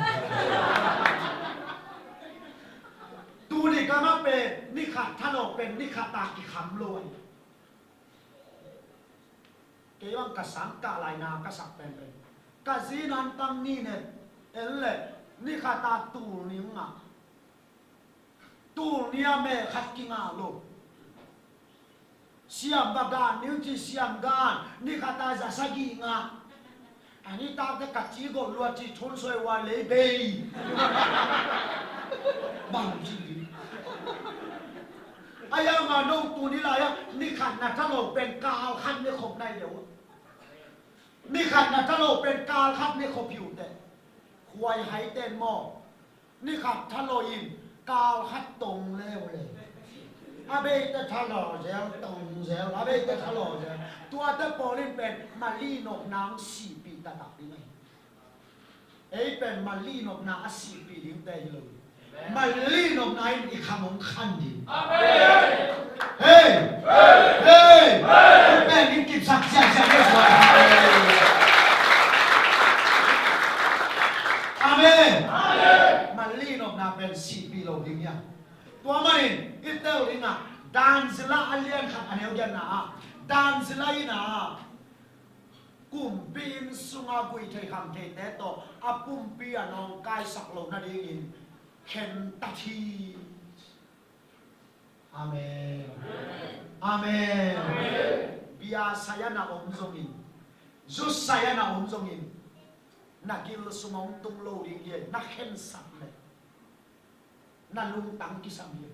Tuni ka mah pen ni khat thalo pen ni khat a kikham lo ahi. Kei bang ka sang kah lai na ka sak penpen ka zi nantang ni ne en le ni khat a tul ni ngah. Tul ni a meh khat kingah lo. Siam va gan ni uh ci siam gan ni khat a za sagih ngah. A nitakte ka ci gol lua ci thun soi ua lei bei. Bang ci ding. A yang a no tu ni lai a ni khat na thalo pen kal khat ne khop nai deuh. Ni khat na thalo pen kal khat ne khop hi uh teh. Khuai hai ten maw ni khat thalo in kal khat tong leuleu. A beite thalo zel tong zel, a beite thalo zel. Tuate pawl in pen mali nopna hong sihpih taktak ding ahi. Ei pen mali nopna a sihpih dingte hi lo. Mali nopna in i kham hong khan ding. Amen. Hei! Hei! Hei! Pen in kipsak siasia le suai. Amen. Mali nopna pen sihpih lo ding hiam? Tua manin i tel ding ah Dan Zila a lian khat a neu giatna ah Dan Zila in ah kumpi inn sunga gui thei kham theite tawh a pumpi a nawngkaisak lo nadingin khentat hi. Amen. Amen. Bia sai a na om zongin, zu sai a na om zongin, na gil sung hong tung lo ding hi, na khensat le na lungtang kisam hi.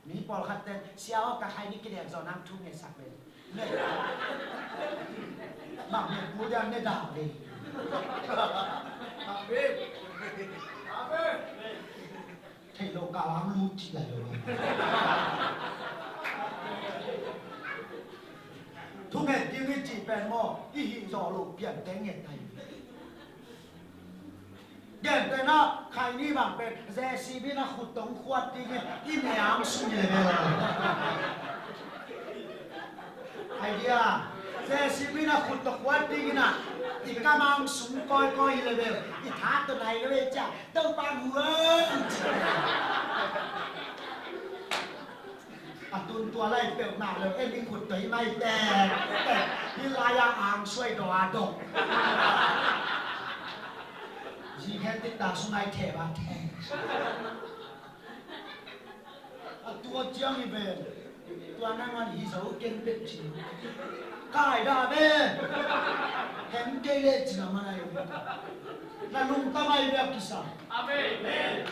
Mi pawlkhat ten, "Sia aw, ka khaini kidek zawh nang thu ngetsak ve." Ne. Bang ne pu diam ne dah ve. Amen. Amen. Thei lo ka ang lu ci lai lo. Thu nget ding i ci pen maw, i hih zawh lo pian teng nget ai. Gentehna, khaini bang pen J C B na khut tawh khuat dingin i ne ang sung hi le bel. Idea, J C B na khut tawh khuat dingin a, i kam ang sung kawikawi hi le bel, i tha tawh nai lo ve cia, Topa mu ang ci. A tun tua lai peuhmah lo, en i khut tawh hi mai tek tek. Hih lai-a ang suai dawh a dawh. Zi khen tiktak sung ai thep a thep. A tua ciang i ven. Tua nangawn hi zo ken pek ci. Kai dah ve. Hem kei le ci na man ai. Na lungtang ai ve a kisam. Amen.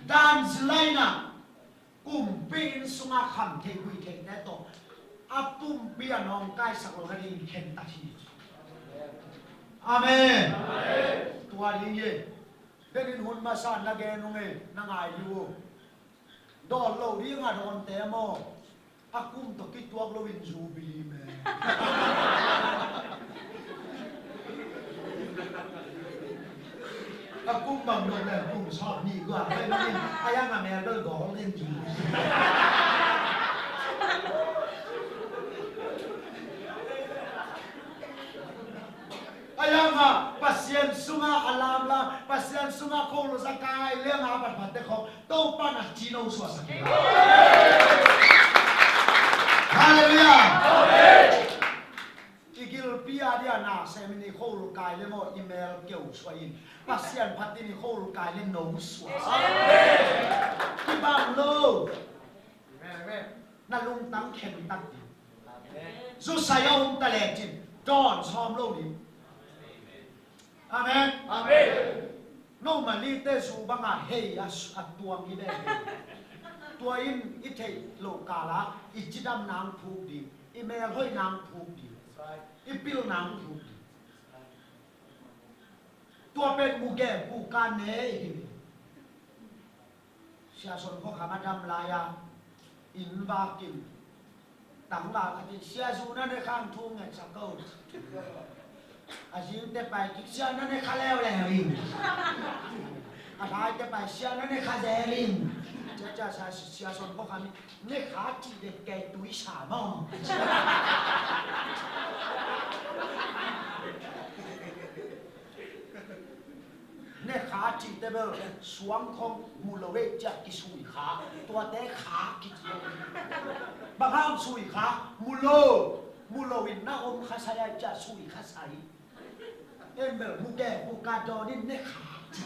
Dan zilai na. Kumpi inn sunga kham thei gui theite tawh a pumpi a nawngkaisak lo nading khentat hi. Amen. Tua ding hi. Denin hun masa na gen ung ei, na ngai uh. Dawn lo ding a dawnte maw, a kum tawh kituak loin Jubilee me. A kum bang dong le kum sawt nih guak lai bangin a yang a mel bel golden jubilee. A yang a Pasian sunga a lamlam, Pasian sunga kholo zakai lenga a patpatte khawng Topa na cino suahsak hi. Halleluiah. I gilpi a dia na semin i khol kai le maw, i mel keu suah in. Pasian phatin i khol kai le no suah. Kibang lo. Na lungtang khentat ding. Zu sai a om ta lecin dawn sawm lo ding. Amen. Amen. No Malay te zu banga hei a, a tuang hi ve. Tua in i theih loh kala i cidam nang phuk ding, i melhoih nang phuk ding, i pil nang phuk ding. Tua pen mu gen kuka ne i hi ve. Sia Suan Khua Kham a dam lai-a inn vakin tangval khat in, "Sia, zu na ne khang thu ngetsak ko." A zingte pai kik, "Sia, na ne kha leuleu in." A daite pai, "Sia, na ne kha zel in." Cia cia Sia, Sia Suan Khua Kham in, "Ne kha cih bek kei tui sa maw." Ne kha cihte bel suang khong mu lo ei ciah kisui kha, tuate kha kici lo. Bang hang sui kha, mu lo, mu lo in na om kha sai ai ciah sui kha sai. En bel mu ke, mu ka dawn in ne kha ci.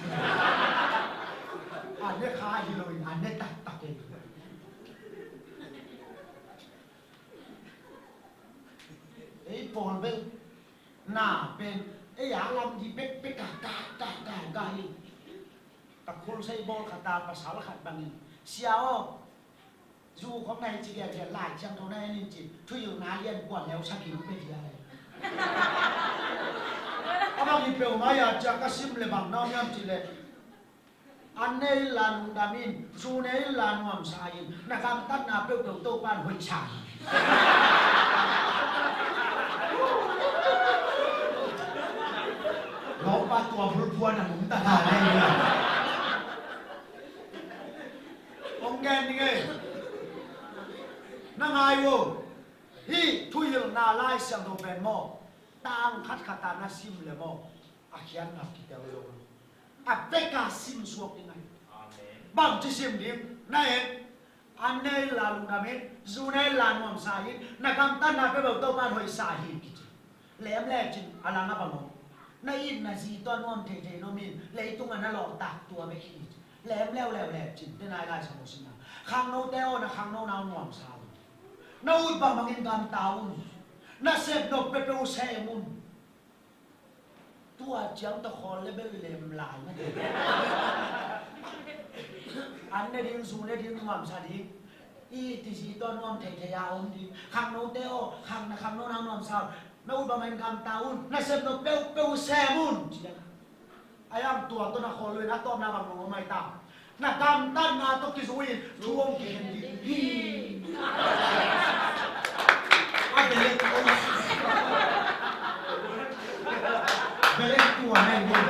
A ne kha hi lo in a ne taktak ei. Ei pawl bel na pen ei a lam di pek pek ka ka ka ka ka hi. Ka khul sei bawl khat a pasal khat bangin, "Sia aw, zu khong na hi ci lian lian lai ciang tho na en in ci, thuhilhna lian kua leu sa kim pe dia lai." A bang hi peuhmah a cia ka sim le bang na om hiam ci le, an ne inla lungdam in, zu ne inla nuamsa in, na gamtatna peuhpeuh Topa in hoihsa hi. Lawmpa tua bulphuan a nungta ta le. Hong gen ning ei. Na ngai uh. Hih thuhilhna Lai Siangtho pen maw, tang khatkhat a na sim le maw, a khiatna kitel zo lo. A veka sim suak ding ahi. Amen. Bangci sim ding, na en. An ne inla lungdam in, zu ne inla nuamsa in, na gamtatna peuhpeuh Topa in hoihsa hi kici. Lem lecin a lang a bang om. Na it na zi tawh nuam theithei na om in, leitung a na lawhtak tua bek hi ci. lem leuleu le cin te nai lai sa lo sin na. Khangnote aw, na khangno nau nuamsa un. Na ut bangbangin gamta un. Na sep nop peuhpeuh sem un. Tua ciang tawh khawl le bel lem lai mah. An ne ding, zu ne ding, nuamsa ding. I tizi tawh nuam theithei a om ding. Khangnote aw, khang na khangno nau nuamsa un. Na ut bangbangin gamta un. Na sep nop peuhpeuh sem un. Ci ding. A yang tua tawh na khawl lo in a tawpna bang lo mai ta. Na gamtatna tawh kizui in thu hong kikhen ding hi. A belek om. Belek tua na hi ding.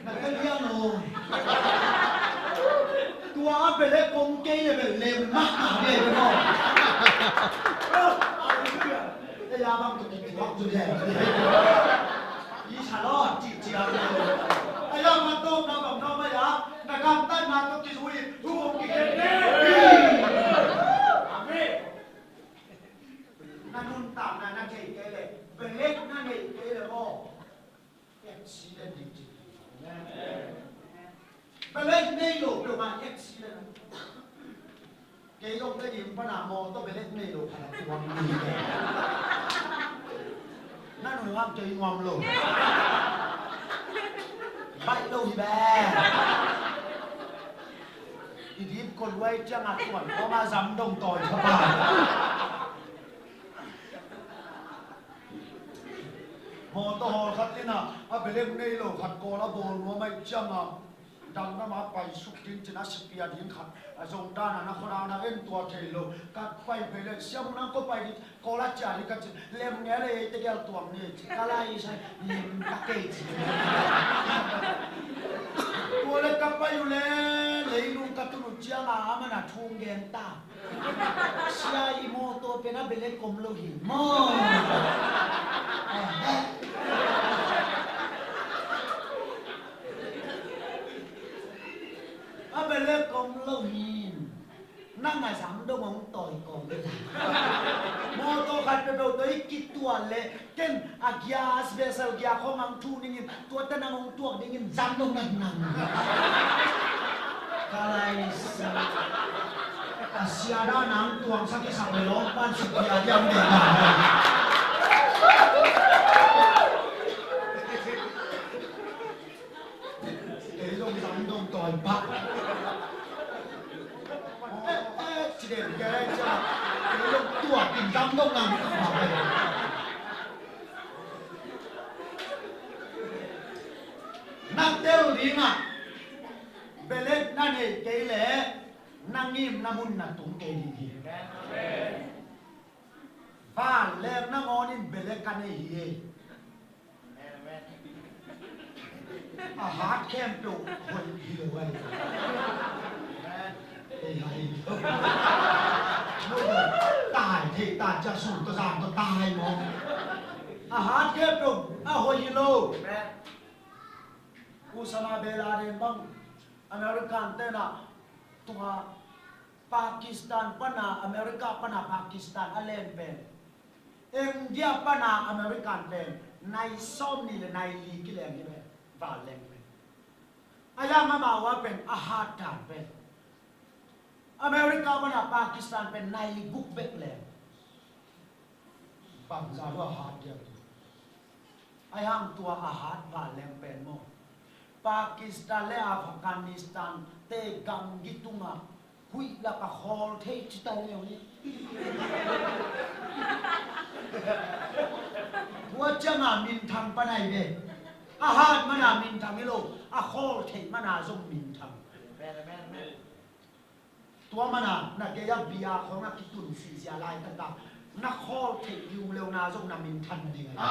Na ka lian lo. Tua a belek kong kei le bel lem mah a bia hi maw. Ei a bang tuk kituak zu le. I sa lo ci ci a. Ei a bang tuk na bang na mai a. Na gamtatna tuk kizui. Hu kong kikhen. Amen. Na nuntakna na kei kei le. Belek na nei kei le maw. Accident ding ci. Belek nei lo peuhmah accident. Kei zong Tedim pana mawtaw belek nei lo khat a tuang ni. Na nu hang kei nuam lo. Baih lo hi be. I dip ko luai ciang a tuan kawma zam dong tawi kha pa. Mawtaw hawl khat in a, a belek nei lo khat kawl a bawl nuam ahih ciangin, dang nama pai suk ding cin a sipia ding khat, a zong dan a na khuana na en tua thei lo. Ka pai pai le, "Siamu nang ko pai ding, kawl a cia ding," ka cin, "Lem nge le ei tegel tuang ni," ci. Ka lai sa, "Lem ka kei," ci. Tua le ka pai uh le, leilung ka tun uh ciangin, a man a thung gen ta. Sia i mawtaw pen a belek om lo hi maw? A belek om lo hi. Nang a zam dong hong tawi kawm hi. Mawtaw khat peuhpeuh tawh i kituah leh Ken a gas vessel gia khawng ang thu ningin, tuate nang hong tuak dingin zam lo nang nang. Ka lai sa. A sia dan ang tuang sa kisak le lawm pan suk dia diam de na. Kei zong zang dong tawi pah. Eh, eh, ci den kei lai cia. Kei zong tua kin zang dong nang. Na tel ding ah, belek na nei kei leh na ngimna mun na tung kei ding hi. Vanleng nangawn in belek ka nei hi. A hat khempeuh hoih hi lo ai. Ei, hai. Tai thei ta cia, sun tawh zan tawh tai maw. A hat khempeuh a hoih hi lo. Osama bin Laden bang American te na tunga Pakistan pana, America pana Pakistan a len pen, India pana American pen nai sawm nih le nai li kileng hi pen, vanleng pen. A yang amau a pen a hat dan pen, America pana Pakistan pen nai guk bek leng. Bangzah lua hat dia tu. Ai hang tua a hat vanleng pen maw, Pakistan le Afghanistan te gamgi tungah huih lak a khawl thei ci ta leu hi. Tua ciangah minthang panai ve. A hat mana minthang hi lo, a khawl theih mana zong minthang. Tua mana na gei a bia khawng a kitun sihzia laitakah na khawl theih liuleuna zong na minthan na ding a hi.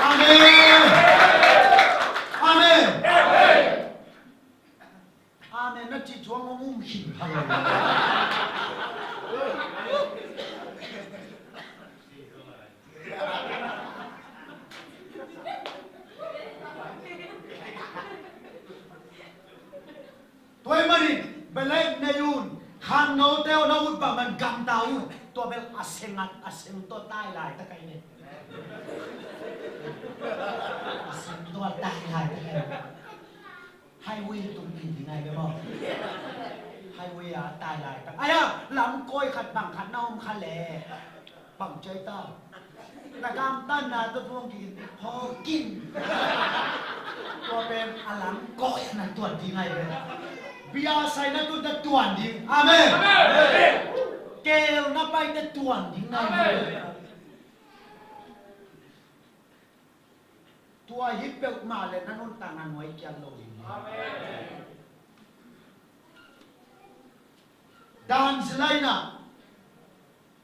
Amen. Amen. Amen. Amen na cih cuang hong um khin kha lo. Tua ahih manin belek nei un, khangnote aw, na ut bangmah in gamta un. Tua bel a seng at a seng tawh tai laitak ahi ve. Sim tua tai lai. Highway tung ding ding ai be maw. Highway a tai lai tak. Ai a, lam kawi khat bang khat na om kha leh. Bang cai ta. Na gamtatna tawh tuang kin, hawkin. Tua pen a lam kawina tuan ding ai ve. Bia saina tun ta tuan ding. Amen. Amen. Kelna paite tuan ding ai ve. Amen. Tua hi peuhmah le na nuntakna nuai kiat lo ding. Amen. Dan zilaina.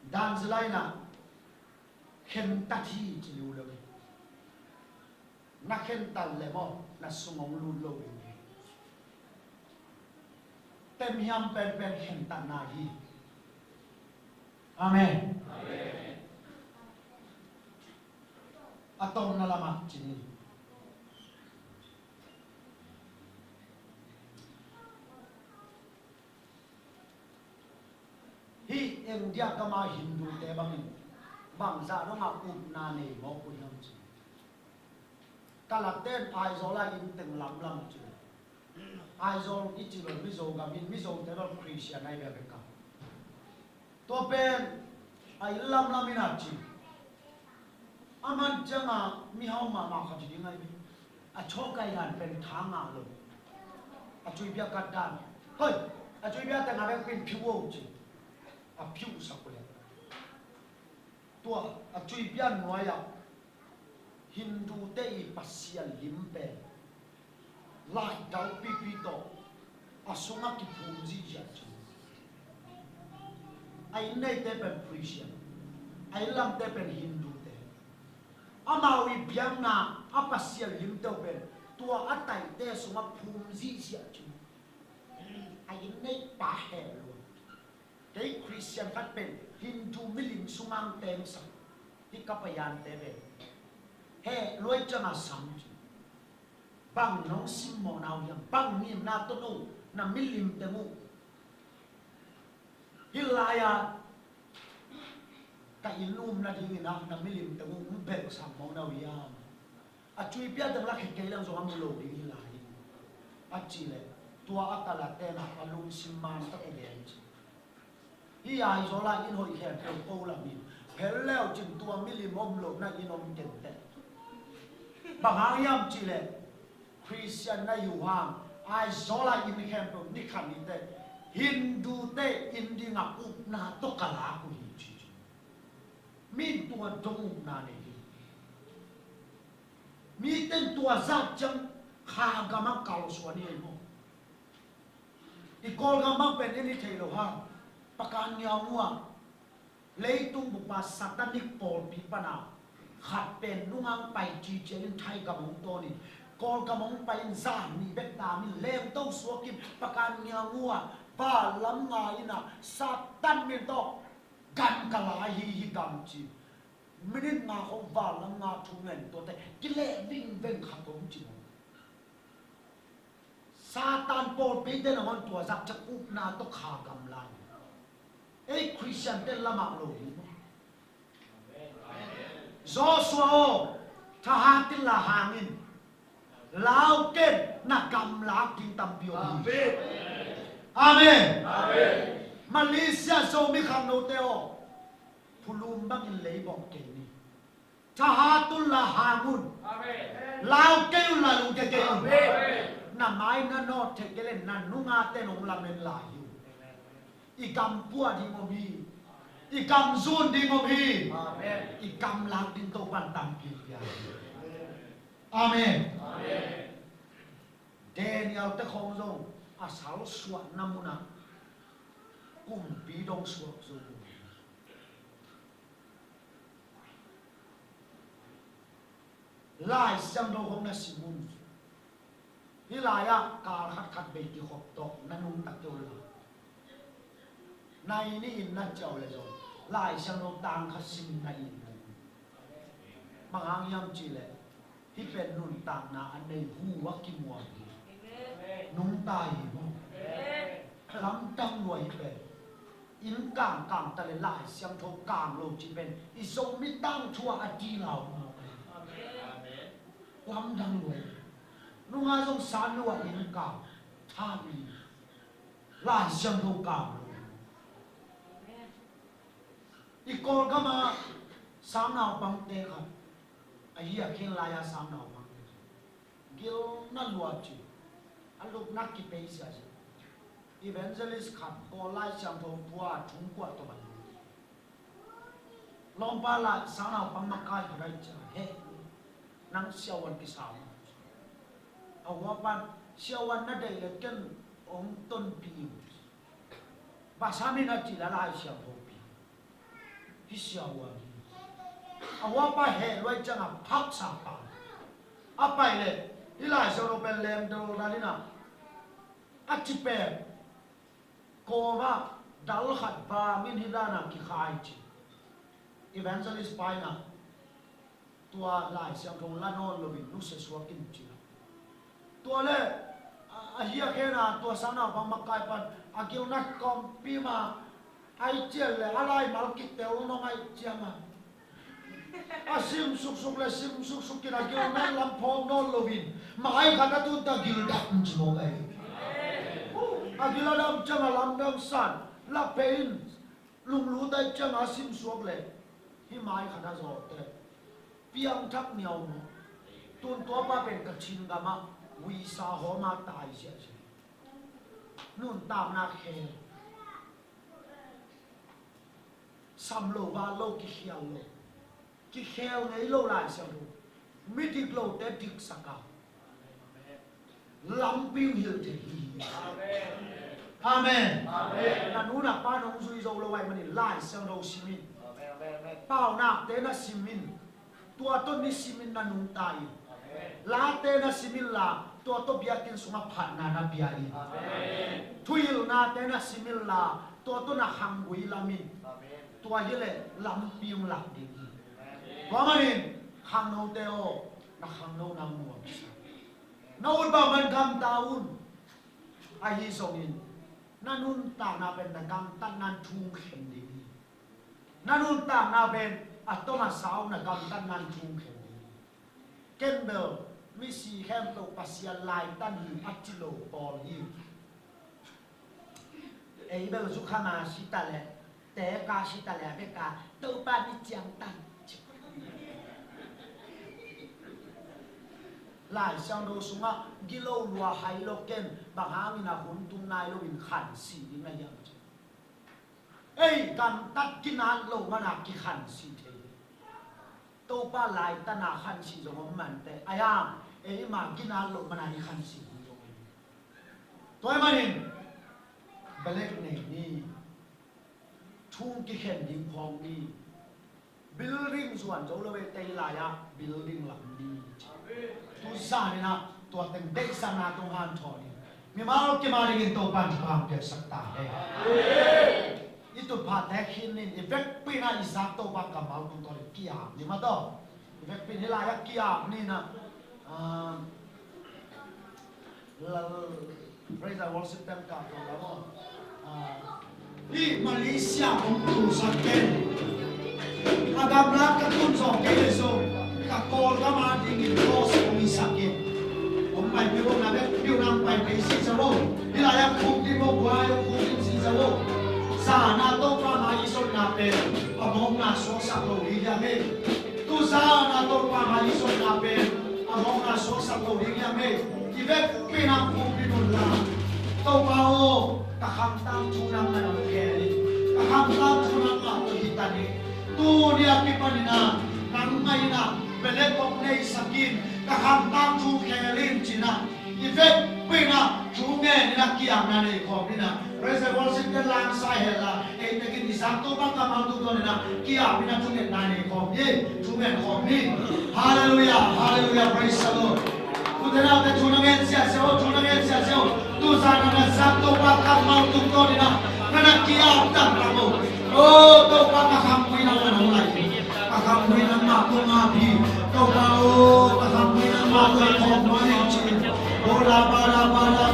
Dan zilaina. Khentat hi ci liu lo hi. Na khentat le maw, na sung hong lut lo ding hi. Temhiam penpen khentatna hi. Amen. Amen. A tawpna lamah ci ni. Hih India gama Hindute bangin bangzah dongah upna nei mawk uh hiam ci. Kalakte in Aizawl ah inn teng lamlam ci. Aizawl i ci lo Mizo gam in, Mizote lo Christian ai bia beka. Tua pen a inn lamlam in a ci. A man cianga mihau mahmah khat ci ding ai ve. A chawkai dan pen tha ngah lo. A cuibia kat dan. Hoi, a cuibia teng a bek pen phiu o ci. A phiusak uh le. Tua a cuibia nuai-ah Hindute i Pasian lim pen laidal pipi tawh a sungah kiphum zihziah ci. A inn neite pen Christian, a inn lamte pen Hindute. Amau i biakna a Pasian limte uh pen tua a taihte sungah phum zihziah ci. A inn neipa heh lua. Kei Christian khat pen Hindu milim sungah tengsak. Hih ka paiante pen heh luai ciangah sam ci. Bang nong simmawhna uh hiam? Bang ngimna tawh no na milim teng uh hih lai-ah ka inn umna dingin ah na milim teng uh hong belhsak mawhna uh hiam? A cuipia teng la khit kei leng zong a mu lo ding hi lai hi. A cih leh tua a kalakte in ah a lungsim man tak uh gen ci. Hih Aizawl ah inn hoih khempeuh ko lam hi. Hel leu cin tua milim om lohna inn om kenteh. Bang hang hiam cih leh Christian na hi uh hang Aizawl ah inn khempeuh ni khat ni teh Hindute inn dingah upna tawh ka lak uh hi ci ci. Mi in tua dong upna nei hi. Mite in tua zat ciang kha gam ah kalsuan hi ei maw? I Kawlgam bang pen in i thei lo hang Pakan Ngiaung uh ah leitung bup ah satanic pawlpi pan a khat pen nunga hong pai cicia in Thaigam hong tawn in Kawlgam hong pai in zan nih bek tam in lengto suak in Pakan Ngiaung uh ah vanlam nga in ah Satan min tawh gam ka la hi hi gam ci. Minute nga khong vanlam nga thu ngen tuate kileh vingveng khat om ci maw? Satan pawlpite nangawn tua zak ciang upna tawh kha gam lai. Ei Christian te lamah lo ding maw? Joshua aw, thahat in la hang in. Lau ken, na gamlak ding tampi om hi. Amen. Amen. Malaysia Zomi khangnote aw, phulum bangin leibawk kei ni. Thahat un la hang un. Amen. Lau kei un la lungkia kei un. Amen. Na mai na nawt thei kei leh na nungate nong lamen lai hi uh. I gam pua ding om hi. I gam zun ding om hi. Amen. I gamlak ding Topan tampi pia hi. Amen. Amen. Daniel te khawng zong a salsuahna munah kumpi dong suak zo. Lai Siangtho khawng na sim un. Hih lai-ah kal khatkhat bei kikhop tawh na nungta kei un la. Nai ni in na ciau le zong Lai Siangtho tang khat sim na in. Bang hang hiam cih leh hih pen nuntakna a nei hu a kimuang hi. Nungta hi maw? Lamdang lua hih pen. Inn kangkang ta le Lai Siangtho kang lo cih pen i Zomi tangthu ah a ti lau maw? Lamdang lua. Nungah zong san lua in kau, tha in, Lai Siangtho kau lua. I Kawlgam ah sangnaupangte khat, a hi a khen lai-a sangnaupangte khat gilna lua ci. A lupna kipei sia sia. Evangelist khat Kawl Lai Siangtho tua thungkuah tawh bang. Lawmpa lai sangnaupang makai khat ai cia, he, nang siavuan kisau. A huapan, siavuan na deih le ken hong tonpih ing. Basa min a cih la Lai Siangtho pi. Hi siavuan hi. A huapa heh luai ciangah phaksa pa. A pai le, hi Lai Siangtho pen lem dol dan in a, a ci pen kawm ah dal khat vang in hi dan a kikhai ci. Evangelist pa in a, tua Lai Siangtho la nawn loin nusia suak in ci. Tua le, a, a hi a khen a, tua sangnaupang makai pan a gilna kawmpi ma, ai cian le a laimal kitel nong ai cian a. A sim suksuk le sim suksuk in a gilna lam phawk nawn loin, mai khat a tun ta gil dak ci mawk ai. A gil a dam ciang a lamdang san, la phe in, lunglut ai ciang a sim suak le, hi mai khat a zawhte piangthak niau maw. Tun tuapa pen Kachin gam ah visa hawm a tai ziahziah. Nuntakna khel. Sam lo, val lo, kikhial lo. Kikhel ngei lo Lai Siangtho. Midik lote diksak a, lampi hong hilh thei hi. Amen. Amen. Na nu na pa nong zui zo lo ahih manin Lai Siangtho sim in. Amen, amen, amen. Paunakte na sim in. Tua tawh nisim in na nungta in. Amen. Late na sim inla, tua tawh biakinn sungah phatna na pia in. Amen. Thuhilhnate na sim inla, tua tawh na khanggui lam in. Amen. Tua hileh lampi hong lak ding hi. Amen. Tua manin khangnote aw, na khangnona nuamsa. Na ut bangmah gamta un. Ahi zongin na nuntakna pen na gamtatna in thu hong khen ding hi. Na nuntakna pen a tom a sau na gamtatna in thu hong khen ding hi. Ken bel misi khempeuh Pasian laitan hi a ci lo pawl hi. Ei bel zukham a si ta leh, teek a si ta leh, a bek a Topa ni ciangtan ci. Lai Siangtho sungah gilo lua hai lo ken, bang hangin a hun tung nai loin khansi ding na hiam ci. Ei gamtat ginat lo mana kikhansi thei. Topa laitan a khansi zong om mante, a hiam, ei mah ginat lo mana i khansi ding zong om. Tua ahih manin belek nei ni. Thu hong kikhen ding khawng ni. Building zuan zo lo e, tei lai-ah building lam ni. Tu zan in ah tua teng deihsakna tawh hanthawn ni. Mimal kim a dingin Topa'n thupha hong piaksak ta hen. I tutphahte khin ni in, i vekpi in ah i zak Topa kammal tungtawn in ki-ap ni maw taw. I vekpi in hih lai-ah ki-ap ni in ah, ah, Lal, praise and worship team ka, ka, ka, ah, hih Malaysia hong tulsak ken, a gamla ka tun zawh kei leh zong, ka Kawlgam a dingin cross hong hisak in. Hong pai peuh, hong na bek peuh, nang pai peuh si zaw. Hih lai-ah khuk dim, hong guai, hong khuk dim si zaw. Zan a Topa mai i zonna pen a mawkna suaksak lo ding hiam e. Tu zan a Topa mai i zonna pen a mawkna suaksak lo ding hiam e. I vekpi in ah khuk dim un la. Topa aw, ka khamtang thu nangmah na hong khel in. Ka khamtang thu nangmah tawh hi ta ni. Tuni a kipan in ah nangmah in ah belek hong neisak in, ka khamtang thu khel in ci in ah, i vekpi in ah thu ngen in ah ki-apna nei khawm ni in ah. Praise and worship team langsai hen la, ei tekin i zak Topa kammal tungtawn in ah ki-ap in ah thungetna nei khawm ni, thungen khawm ni. Halleluiah, halleluiah, praise the Lord. Ute naute, thu na ngen siasia o, thu na ngen siasia o. Tu zan a na zak Topa kammal tungtawn in ah na na ki-ap taktak o. O Topa, ka khamgui nangmah nong lai hi. Ka khamgui nangmah kong ap hi. Topa aw, ka khamgui nangmah kong khawm nuam hi ci. O la ba la ba la